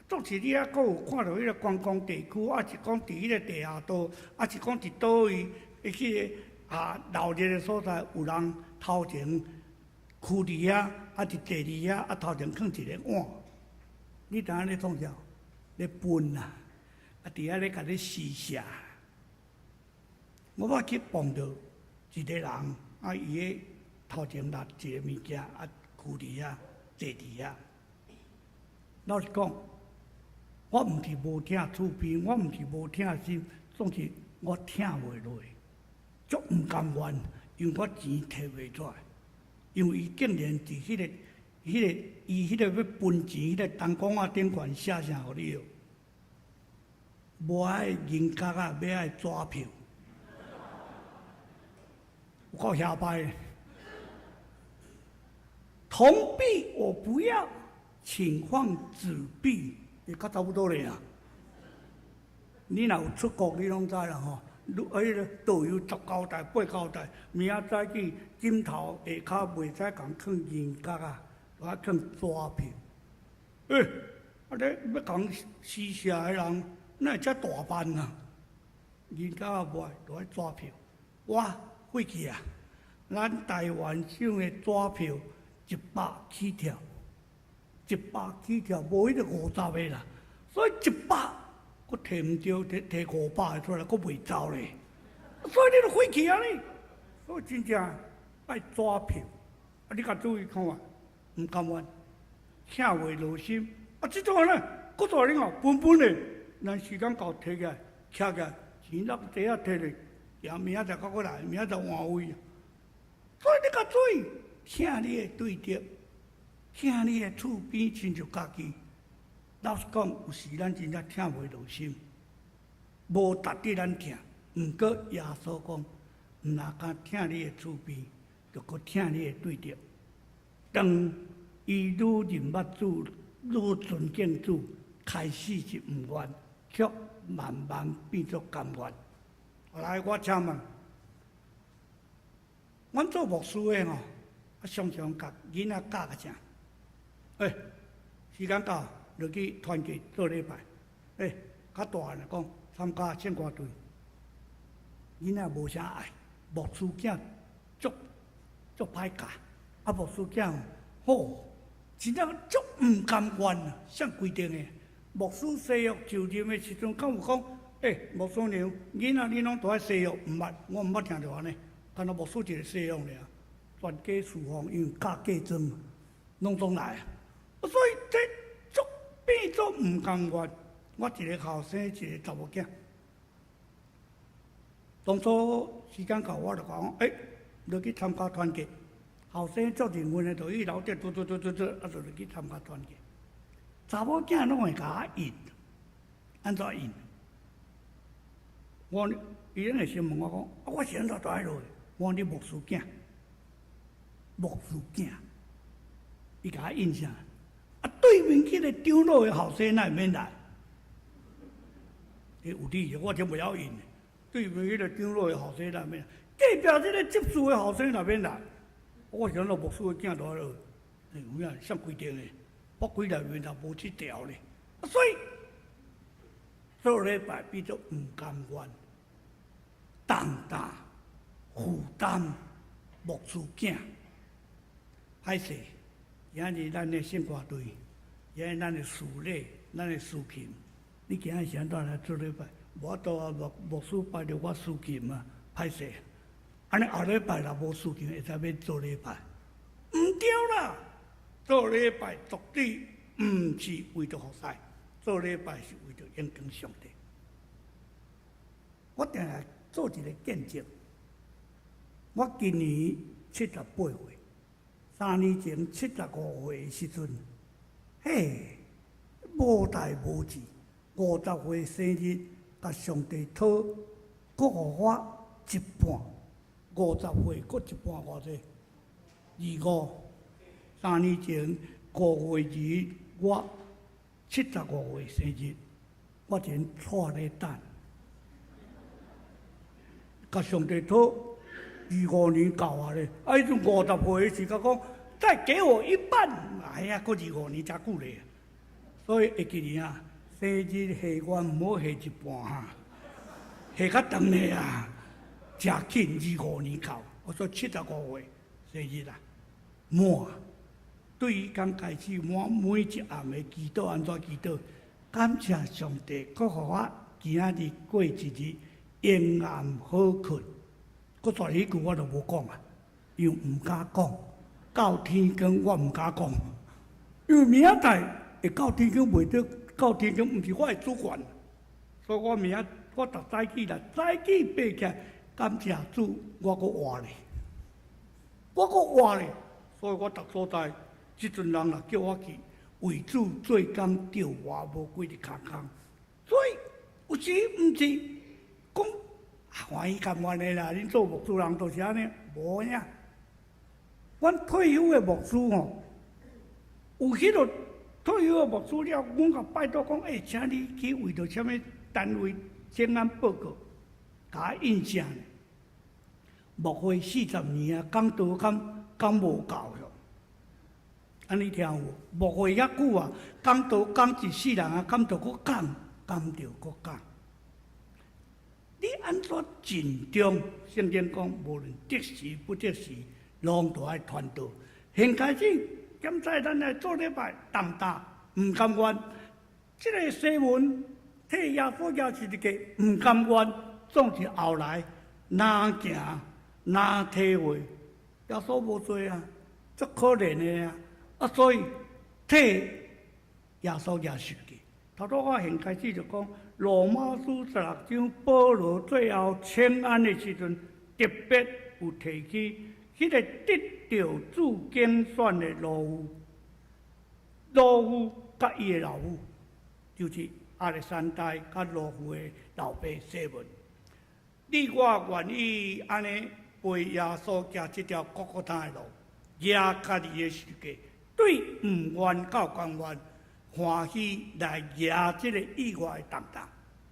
總是你抑閣有看著彼个觀光地區，抑是講佇彼个地下道，抑是講佇佗位，彼个啊鬧熱的所在，有人頭前囥佇遐，抑是坐佇遐，啊頭前囥一个碗，你知影咧創啥？咧分啊，啊佇遐咧共你施捨。我捌去碰著一个人，啊伊咧頭前摞一个物件，啊囥佇遐，坐佇遐。老實講，我毋是無疼厝邊，我毋是無疼心，總是我疼袂落，足毋甘願，因為我錢提袂出來。因為伊竟然佇彼个、彼个、伊彼個欲分錢，彼個燈光仔頂懸寫啥予你哦？無愛銀角仔，欲愛紙票。有夠瞎掰。銅幣我不要，請放紙幣，會較差不多咧啊。你若有出國，你攏知啦吼。你彼个導遊十交代八交代，明仔載去枕頭下跤袂使共囥銀角仔，愛囥紙票。欸，啊你欲共施捨的人，哪會遮大範啊？銀角仔無愛，就愛紙票。我廢去啊！咱台灣省的紙票一百起跳，一百起跳，無彼个50個啦。所以一百，閣提毋著，提提500個出來，閣袂走咧。所以你就廢去啊你！所以真正愛紙票。啊，你較注意看，毋甘願，疼袂落心。啊，這種呢，閣帶你哦，笨笨的，咱時間到提起來，徛起來，錢落地仔提咧，行明仔載閣過來，明仔載換位。所以你較注意，疼你的對著，疼你的厝邊親像家己。老實講，有時咱真正疼袂落心，無值得咱疼。毋過耶穌講，毋若敢疼你的厝邊，就閣疼你的對著。當伊愈認捌主，愈尊敬主，開始是毋願，卻慢慢變做甘願。來，我請問，阮做牧師的吼，啊，常常共囡仔教個啥？欸，時間到，落去團契做禮拜。欸，較大漢來講，參加聖歌隊。囡仔無啥愛，牧師囝足足歹教，啊，牧師囝吼，真正足毋甘願啊！啥規定的？牧師誓約就任的時陣，敢有講？欸，牧師娘，囡仔你攏都愛誓約，毋捌，我毋捌聽著按呢。敢若牧師一个誓約爾，全家事奉，因為嫁嫁妝，攏總來啊。所以這足變做毋甘願。我一个後生，一个查某囝。當初時間到，我就講，欸，落去參加團契。後生足認真的，就去樓頂，嘟嘟嘟嘟嘟，啊，就落去參加團契。查某囝攏會共我應，按怎應？我伊攏會先問我講，啊，我是按怎蹛落去？我講你牧師囝，牧師囝，伊共我應啥？啊，對面彼个長老的後生哪會免來？欸，有理由，我真袂曉應。對面彼个長老的後生哪免來？隔壁這个執事的後生哪免來？我是按怎牧師的囝蹛落？欸，有影啥規定的？法規內面也無這條咧，所以做禮拜變做毋甘願，重擔負擔牧師囝。歹勢，今日咱的聖歌隊，今日咱的司禮，咱的司琴，你今日是按怎來做禮拜？無法度啊，牧牧師拜著我司琴啊，歹勢。按呢後禮拜若無司琴，會使欲做禮拜？毋對啦！做禮拜絕對毋是為著服侍，做禮拜是為著榮光上帝。我定定做一個見證。我今年78歲，3年前75歲的時陣，嘿，無代無誌，50歲生日，共上帝討，閣予我一半，50歲閣一半偌濟？25。3年前5月2日，我75歲生日，我前跩咧等，共上帝討25年夠啊咧，啊，彼陣50歲的時甲講，再給我一半，哎呀，閣二五年誠久咧，所以會記得啊，生日許願毋好許一半哈，許較長的啊，誠緊二五年到，我說75歲生日啊，滿。對伊剛開始，我每一暗的祈禱按怎祈禱？感謝上帝，閣予我今仔日過一日平安好睏。閣煞彼句我就無講啊，因為毋敢講。到天光我毋敢講，因為明仔載會到天光袂得，到天光毋是我的主權，所以我明仔我逐早起來，早起爬起來，感謝主，我閣活咧，我閣活咧，所以我逐所在。這陣人若叫我去為主做工，著我無幾日空空。所以有時毋是講歡喜甘願的啦，恁做牧師人都是按呢，無影。阮退休的牧師吼，有彼個退休的牧師了，阮共拜託講，欸，請你去為著啥物單位請安報告，共我印證。牧會40年啊，講道敢講無夠喲。按呢聽有無？牧會遐久啊，講道講一世人啊，敢著閣講，敢著閣講。你按怎盡忠？聖經講，無論得時不得時，攏都愛傳道。現開始檢採咱來做禮拜，重擔毋甘願。這個西門替耶穌舉十字架，毋甘願，總是後來若行若體會，耶穌無罪啊，足可憐的啊，啊所以替耶穌舉十字架。頭拄我先開始就講，羅馬書16章，保羅最後請安的時陣，特別有提起彼個得著主揀選的魯孚，魯孚佮伊的老母，就是亞歷山大佮魯孚的老爸西門。你我願意按呢陪耶穌行這條各各他的路，舉家己的十字架，對毋願到甘願，歡喜來舉這個意外的重擔。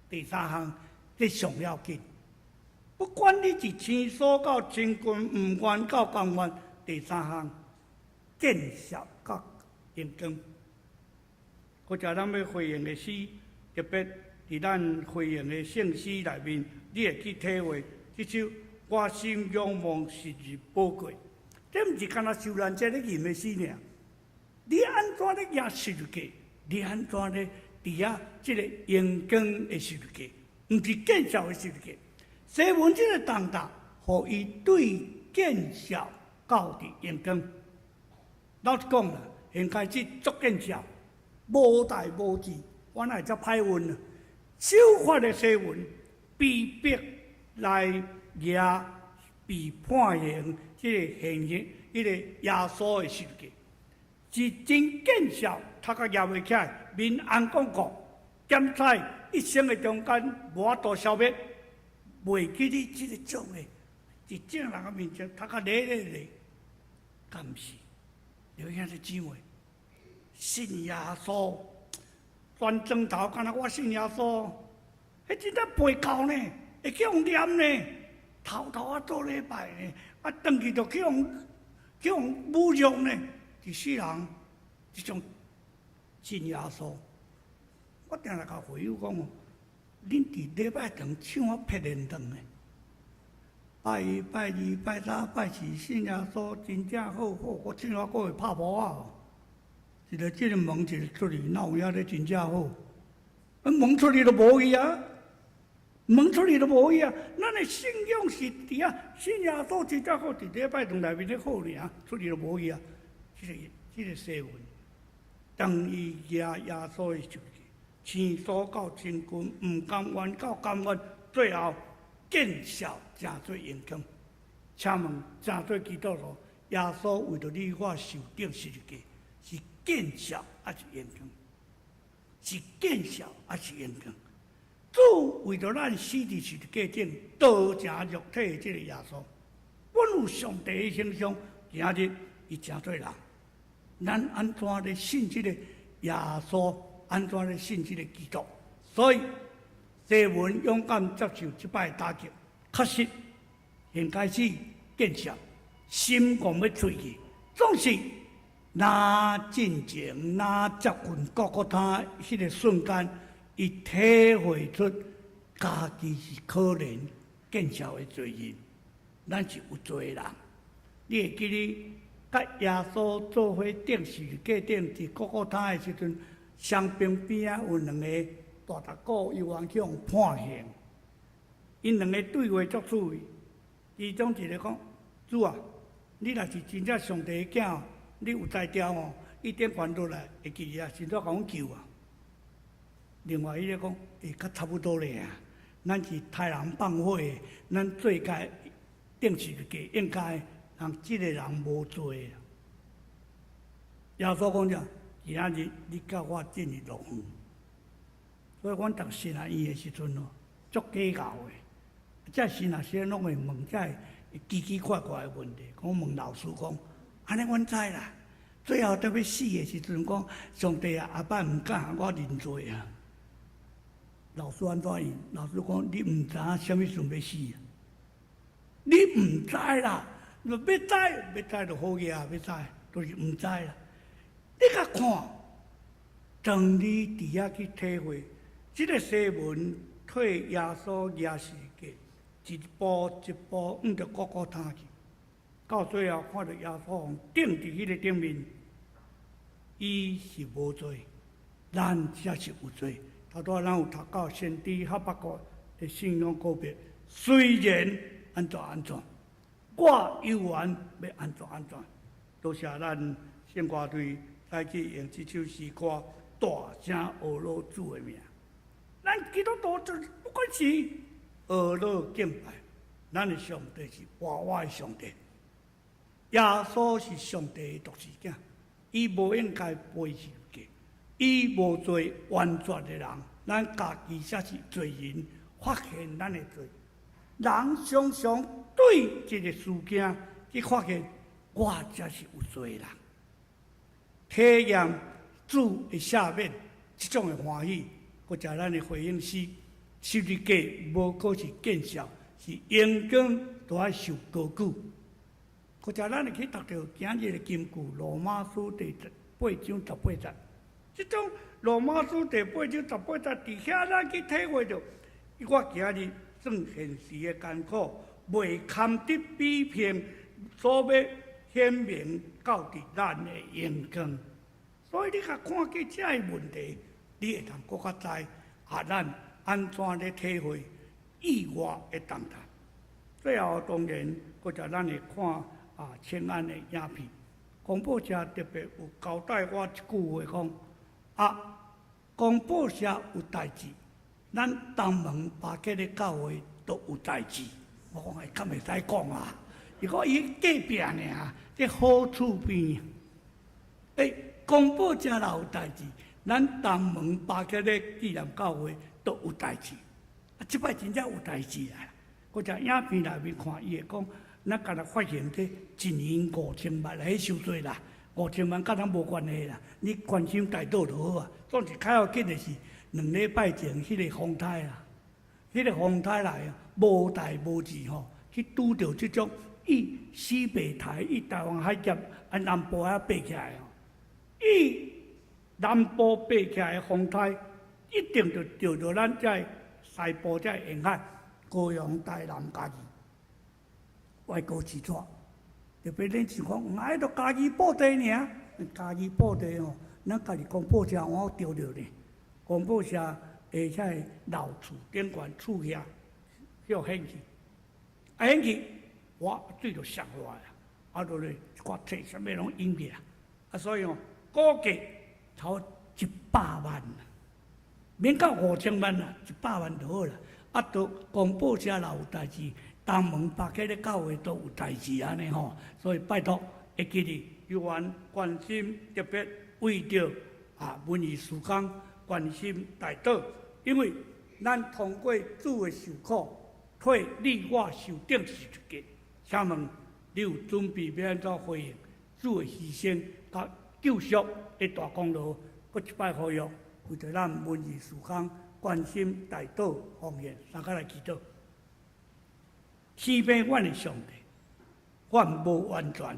第三項，這上要緊。不管你是親疏到親近，毋願到甘願，第三項，見識佮榮光。或者咱欲回應的詩，特別佇咱回應的聖詩內面，你會去體會這首《我心仰望昔日寶貴》。這毋是干焦受難節咧吟的詩爾。你按怎咧舉十字架？你按怎咧佇遐這個榮光的十字架？毋是見笑的十字架。西門這個重擔，予伊對見笑到佇榮光。老實講啦，現開始足見笑，無代無誌，我哪會遮歹運啊？守法的西門被逼來舉被判刑，這個現行，彼個耶穌的十字架，是真見笑，頭殼舉袂起來，面紅摃摃，檢採一生的中間無法度消滅。袂記你這個種的，佇眾人的面前，頭殼咧咧咧，敢是？劉兄弟姊妹，信耶穌，轉轉頭，敢若我信耶穌，彼真正背教呢，會去予念呢，偷偷仔做禮拜呢，啊，轉去就去予去予侮辱呢，一世人，這種信耶穌，我定定共會友講哦。恁佇禮拜堂唱啊撇連堂的，拜一、拜二、拜三、拜四，信耶穌真正好好，我唱啊閣會拍噗仔。一个進門，一个出去，哪有影咧真正好？啊，門出去就無去啊，門出去就無去啊。咱的信仰是佇遐信耶穌真正好，佇禮拜堂內面咧好爾，出去就無去啊。這個這個西門，當伊舉耶穌的十字架。親疏到親近，毋甘願到甘願，最後見笑成做榮光。請問，成做基督徒，耶穌為著你我受釘十字架，是見笑抑是榮光？是見笑抑是榮光？主為著咱死佇十字架頂，道成肉體的這個耶穌，本有上帝的形象，今日伊成做人。咱按怎咧信這個耶穌？按怎咧信這個基督？所以西門勇敢接受這擺打擊，確實先開始見笑，心戇欲喙去，總是若進前，若接近各各他彼個瞬間，伊體會出家己是可憐見笑的罪人，咱是有罪的人。你會記得佮耶穌做伙釘十字架頂佇各各他的時陣，雙邊邊仔有兩個大大個猶原去予判刑，𪜶兩個對話足趣味。其中一個講：主啊，你若是真正上帝的囝，你有才調哦，伊頂懸落來會記得啊，神怎共阮救啊？另外彼個講：欸，較差不多咧啊，咱是殺人放火的，咱做該釘十字架，應該讓這個人無罪。耶穌講啥？今仔日你佮我進入樂園，所以阮讀神學院的時陣哦，足計較的。這神學生攏會問這奇奇怪怪的問題，講問老師講，按呢阮知啦。最後著欲死的時陣，講上帝啊，後擺毋敢我認罪啊。老師按怎應？老師講你毋知影啥物時陣欲死啊？你毋知啦，欲知欲知就好額啊，欲知就是毋知啦。你共看，當你佇遐去體會，這个西門替耶穌舉十字架，一步一步向著各各他去，到最後看著耶穌釘佇彼个頂面，伊是無罪，咱才是有罪。頭拄仔咱有讀到先知哈巴谷的信仰告白，雖然按怎按怎，我猶原欲按怎按怎。多謝咱聖歌隊來去用這首詩歌大聲呵咾主的名。咱基督徒就不管是呵咾敬拜，咱的上帝是活活的上帝。耶穌是上帝的獨生子，伊無應該背十字架，伊無罪完全的人，咱家己才是罪人，發現咱的罪。人常常對這个事件去發現，我才是有罪的人。體驗主的赦免，這種的歡喜，閣食咱的回應是十字架無閣是見笑，是榮光都愛受高舉。閣食咱會去讀著今日的金句，羅馬書第八章十八節。這種羅馬書第八章十八節，佇遐咱去體會著，我今日算現時的艱苦，袂堪得比拼所欲顯明到佇咱的榮光。所以你共看見這個問題，你會當閣較知啊，咱按怎咧體會意外的重擔。最後當然，閣就咱會看啊，清安的影片。廣播社特別有交代我一句話講啊，廣播社有代誌，咱東門巴結的教會都有代誌。我講會敢會使講啊？伊講伊隔壁爾，佇好厝邊。欸，廣播社若有代誌，咱東門巴結的紀念教會都有代誌。啊，這擺真正有代誌啊！閣在影片內面看，伊會講，咱敢若發現這一年5000萬，彼傷濟啦，5000萬佮咱無關係啦。你關心代禱就好啊。總是較要緊的是，2禮拜前彼个風颱啦，彼个風颱來無代無誌吼，去拄著這種伊死袂台，伊台灣海峽啊南部遐爬起來吼，伊南部爬起來的風颱，一定就著著咱這个西部這个沿海，高雄、台南、嘉義，外高市紙。特別恁想講，啊，彼著嘉義布袋爾，嘉義布袋吼，咱家己廣播社我著著呢，廣播社的遐个老厝頂懸厝遐，予掀去，啊掀去，哇，水就瀉落來啊，啊落來一寡冊啥物攏淹去啊，啊所以吼，估計超100萬，免到5000萬啦，100萬就好啦。啊，都廣播社若有代誌，東門北起咧教會都有代誌按呢吼，所以拜託會記得有緣關心，特別為著啊文藝事工關心代禱，因為咱通過主的受苦，替你我受釘十字架。請問你有準備欲按怎回應主的犧牲佮救贖的大功勞？閣一擺呼籲，為著咱文藝事工關心代禱奉獻，大家來祈禱。慈悲阮的上帝，阮無完全，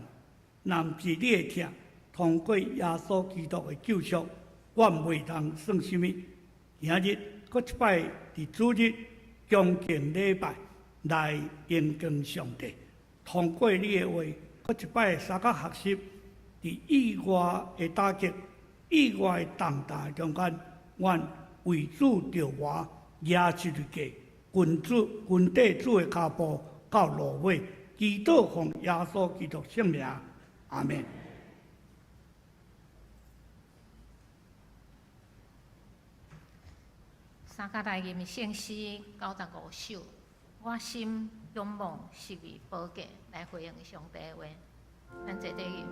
若毋是你的疼，通過耶穌基督的救贖，阮袂通算啥物。今日閣一擺佇主日恭敬禮拜來榮光上帝，通過你的話，閣一擺相佮學習，佇意外的打擊、意外的重擔中間，阮為主著活，舉十字架，跟主跟綴主的跤步到落尾，祈禱奉耶穌基督聖名，阿們。三佮來吟聖詩95首，我心仰望十字寶架來回應上帝的話，咱齊齊吟。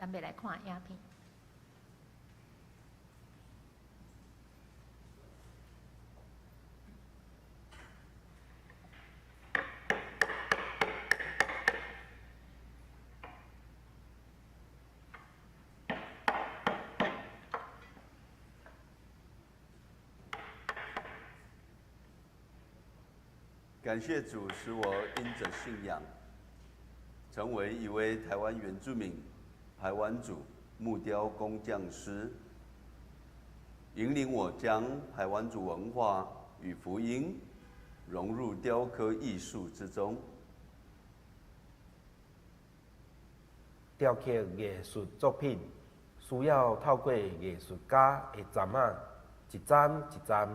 咱欲來看影片。感謝主，使我因著信仰，成為一位臺灣原住民排灣族木雕工匠師，引領我將排灣族文化與福音融入雕刻藝術之中。雕刻藝術作品需要透過藝術家的鏨仔，一針一針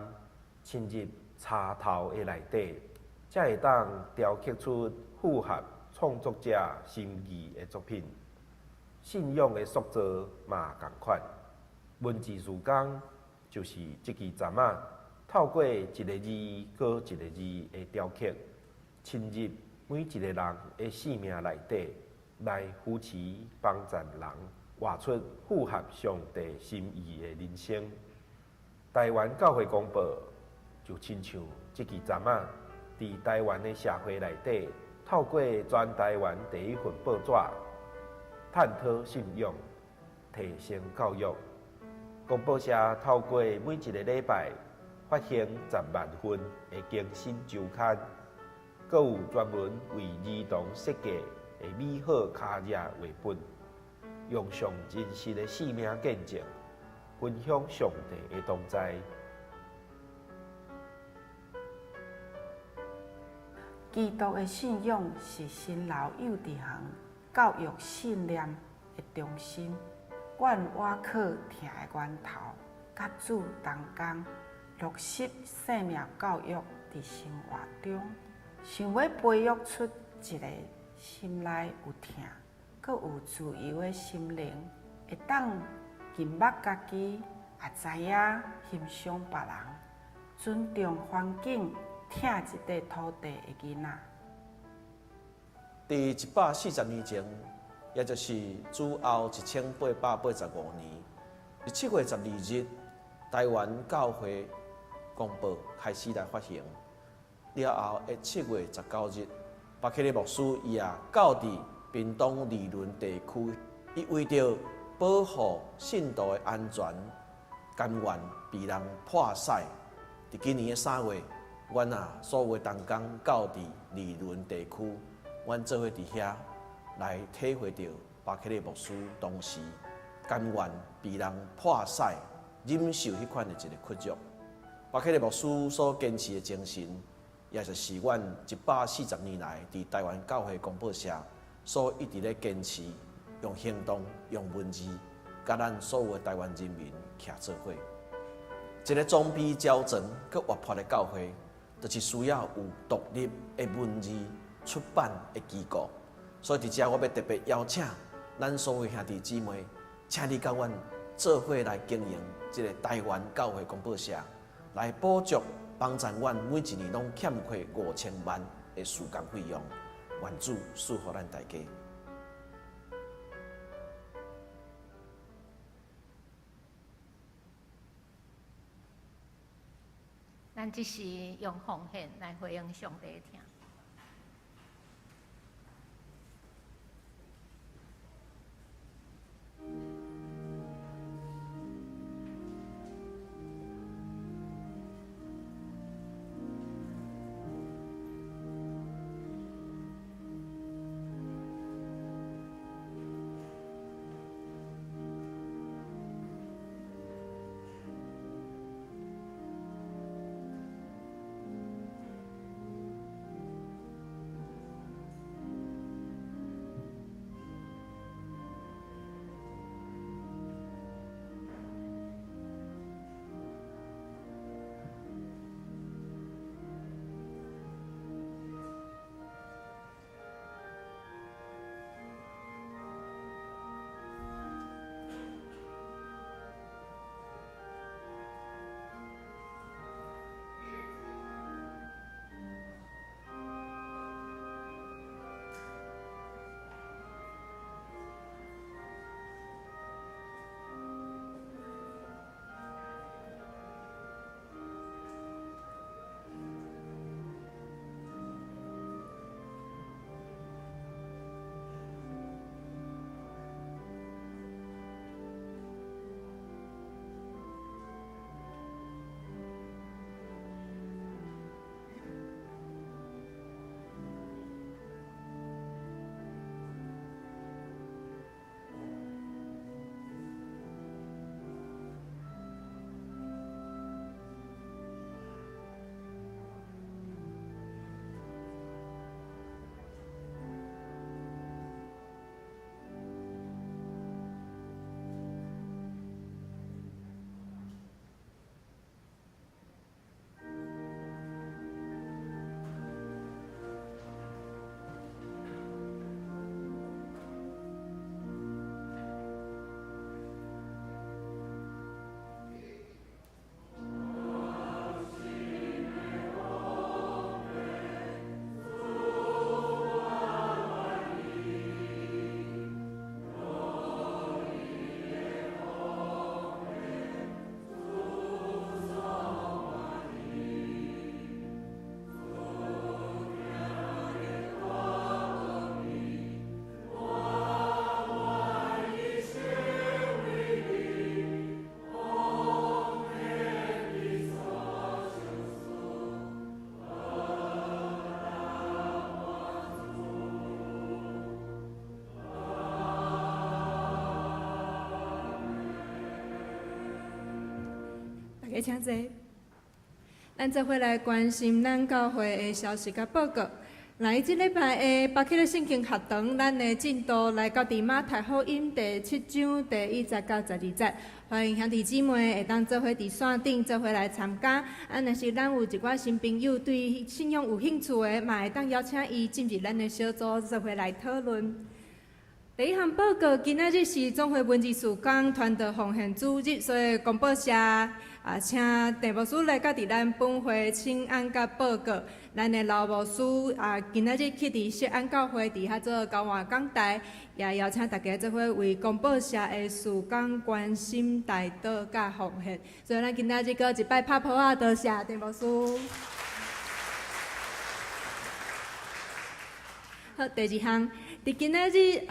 深入柴頭的內底，才會當雕刻出符合創作者心意的作品。信仰的塑造嘛仝款，文字事工就是這支鏨仔，透過一个字閣一个字的雕刻，深入每一個人的生命內底，來扶持幫助人活出符合上帝心意的人生。台灣教會公報就親像這支鏨仔，佇台灣的社會內底，透過全台灣第一份報紙，探討信仰、提升教育。公報社透過每一個禮拜發行10萬份的更新週刊，閣有專門為兒童設計的美好卡頁繪本，用上真實的生命見證，分享上帝的同在。基督的信仰是新老幼稚園教育信念的中心。阮倚靠疼的源頭，佮主同工，落實生命教育佇生活中，想欲培育出一个心內有疼、閣有自由的心靈，會當認捌家己，也知影欣賞別人，尊重環境，疼這塊土地的囡仔。佇140年前，也就是主後1885年，佇7月12日，台灣教會公報開始來發行。了後的7月19日，巴克利牧師伊也到佇屏東二崙地區，伊為著保護信徒的安全，甘願被人迫使。佇今年的3月，阮啊所有的同工到佇二崙地區，阮做伙佇遐來體會著巴克利牧師當時甘願被人迫使忍受彼款的一个屈辱。巴克利牧師所堅持的精神，也就是阮140年來佇台灣教會公報社所一直咧堅持，用行動、用文字，佮咱所有的台灣人民徛做伙。一个裝備齊全、閣活潑的教會，就是需要有獨立的文字出版的機構。所以佇遮，我欲特別邀請咱所有兄弟姊妹，請你佮阮做伙來經營這个台灣教會公報社，來補助幫助阮每一年攏欠缺5000萬的事工費用。願主賜福咱大家。咱這時用奉獻來回應上帝的疼。家請坐。咱做伙來關心咱教會的消息佮報告。來，這禮拜的巴克的聖經學堂，咱的進度來到佇馬太福音第七章第一節到十二節。歡迎兄弟姊妹會當做伙佇線頂做伙來參加。啊，若是咱有一寡新朋友對信仰有興趣的，嘛會當邀請伊進入咱的小組做伙來討論。第一項報告，今仔日是總會文字事工傳道奉獻主日，所以公報社啊，請鄭牧師來佮佇咱本會請安佮報告。咱的老牧師啊，今仔日去佇錫安教會佇遐做交換講台，也邀請大家做伙為公報社的事工關心代禱佮奉獻。所以咱今仔日閣一擺拍噗仔，多謝鄭牧師。好，第二項。佇今仔日，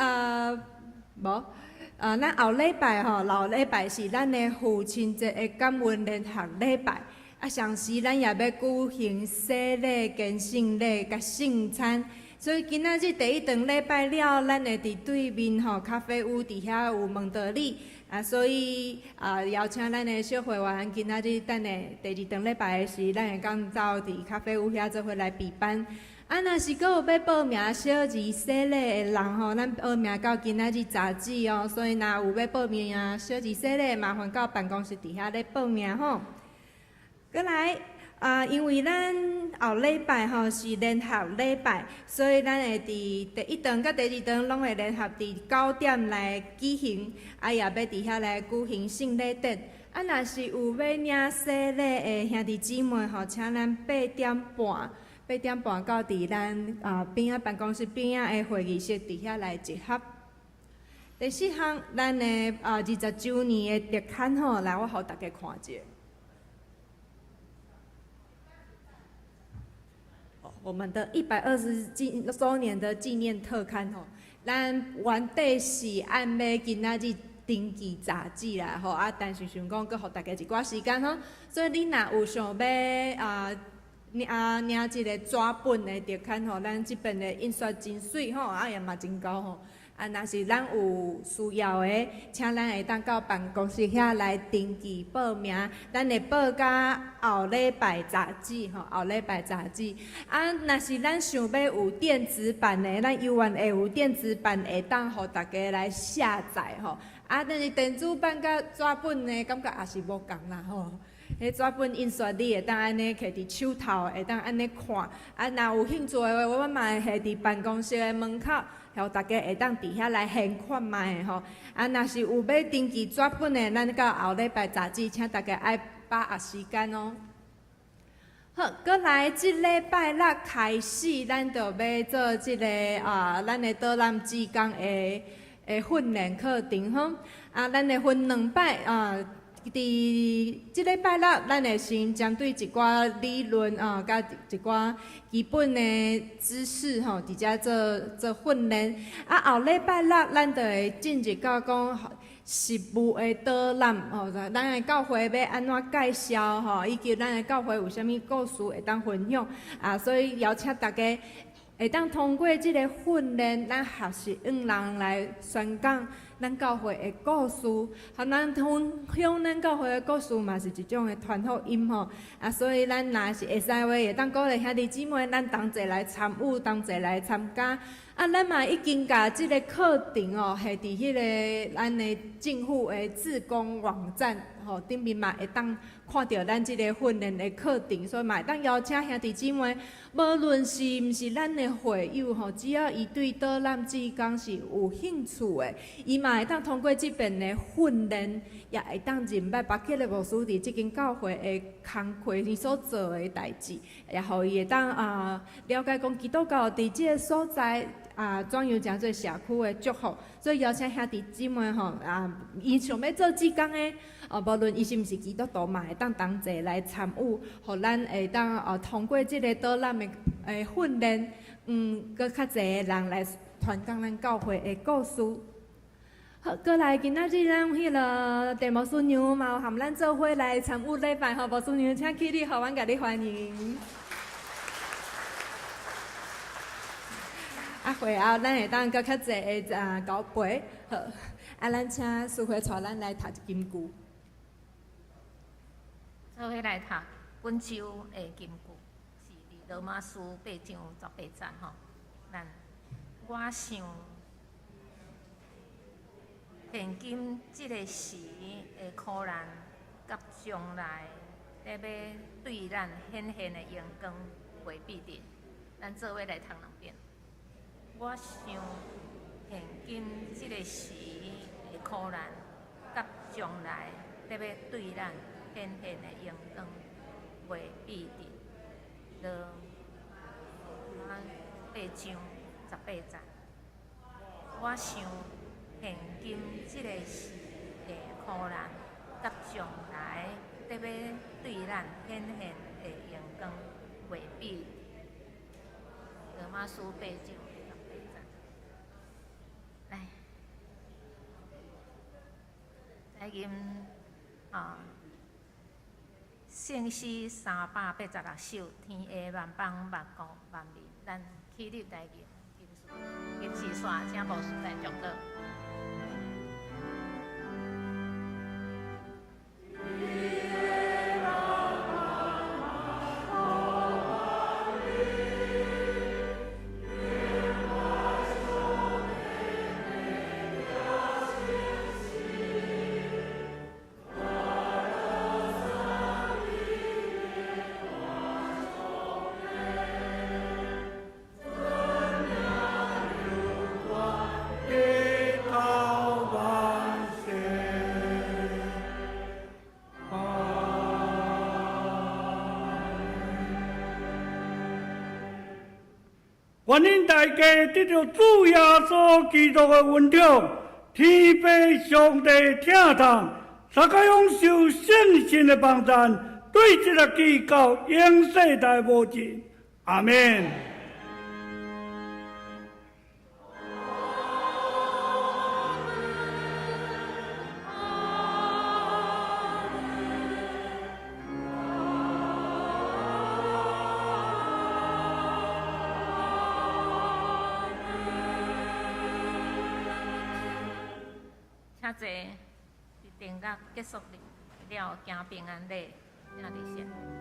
無，咱後禮拜吼，後禮拜是咱的父親節的感恩聯合禮拜。啊，同時咱也欲舉行洗禮、堅聖禮佮聖餐。所以今仔日第一頓禮拜了，咱會佇對面吼咖啡屋佇遐有門德禮。啊，所以啊，邀請咱的小會員今仔日等下第二頓禮拜的時，咱會當走佇咖啡屋遐做伙來備班。啊，若是閣有欲報名小兒洗禮的人吼，咱報名到今仔日截止哦。所以若有欲報名小兒洗禮，麻煩到辦公室佇遐咧報名吼。閣來啊，因為咱後禮拜吼是聯合禮拜，所以咱會佇第一堂佮第二堂攏會聯合佇九點來舉行，啊，也欲佇遐來舉行聖禮典。啊，若是有欲領洗禮的兄弟姊妹吼，請咱八點半。八點半到佇咱啊邊仔辦公室邊仔的會議室佇遐來集合。第四項，咱的啊二十週年的特刊吼，來我予大家看一下。我們的120週年的紀念特刊吼，咱原底是按欲今仔日登記雜誌啦吼，啊，但是想講閣予大家一寡時間吼，所以你若有想欲啊。領啊領這个紙本的特刊吼，咱這邊的印刷真媠吼，啊也嘛真厚吼。啊，若是咱有需要的，請咱會當到辦公室遐來登記報名，咱會報到後禮拜截止吼，後禮拜截止。啊，若是咱想欲有電子版的，咱猶原會有電子版會當予大家來下載吼。啊，但是電子版佮紙本的感覺也是無仝啦吼。彼紙本印刷，你會當按呢摕佇手頭，會當按呢看。啊，若有興趣的話，我嘛會下佇辦公室的門口，予大家會當佇遐來現看覓的吼。啊，若是有欲登記紙本的，咱到後禮拜截止，請大家愛把握時間哦。好，閣來這禮拜六開始，咱就欲做這个啊，咱的導覽志工的的訓練課程吼。啊，咱會分兩擺啊。佇這禮拜六，咱會先針對一寡理論啊，佮一寡基本的知識吼，佇遮做做訓練。啊，後禮拜六，咱就會進入到講實務的導覽吼，咱的教會欲按怎介紹吼，以及咱的教會有啥物故事會當分享啊，所以邀請大家會當通過這个訓練，咱學習向人來宣講咱教會的故事，予咱分享咱教會的故事嘛是一種的傳福音吼。啊，所以咱若是會使話，會當鼓勵兄弟姊妹，咱同齊來參與，同齊來參加。啊，咱嘛已經共這个課程哦，下佇彼个咱的政府的志工網站吼頂面嘛會當看著咱這个訓練的課程，所以嘛會當邀請兄弟姊妹，無論是毋是咱的會友吼，只要伊對導覽志工是有興趣的，伊嘛會當通過這遍的訓練，也會當認捌巴克的牧師佇這間教會的工課，伊所做的代誌，也予伊會當啊了解講基督教佇這个所在啊，怎樣成做社區的祝福。所以邀請兄弟姊妹吼啊，伊想欲做志工的，哦，無論伊是毋是基督徒，嘛會當同齊來參與，予咱會當哦通過這个導覽的訓練，嗯，閣較濟的人來傳講咱教會的故事。好，閣來今仔日咱彼个鄭牧師娘嘛有含咱做伙來參與禮拜吼，牧師娘請起立，予阮共你歡迎。啊，會後咱會當閣較濟的啊交陪，好，啊，咱請淑慧帶咱來讀一金句。做伙来读本周的金句，是伫罗马书八章十八节吼。咱我想，现今这个时的苦难，佮将来欲对咱显现的荣光袂比得。咱做伙来读两遍。我想，现今这个时的苦难，佮将来欲对咱显现的荣光袂比得。罗马八章十八节。我想，现今这个时的苦难，佮将来欲对咱显现的荣光袂比得。罗马书八章十八节。来，来吟啊，圣诗386首，天下万邦万国万民，咱起立来吟金丝线，请牧师来祝祷。愿恁大家得著主耶稣基督的恩宠，天父上帝疼痛，大家享受圣神的帮赞，对这个记到永世代无尽。阿们。请坐，伫定乐结束了，行平安礼，请伫席。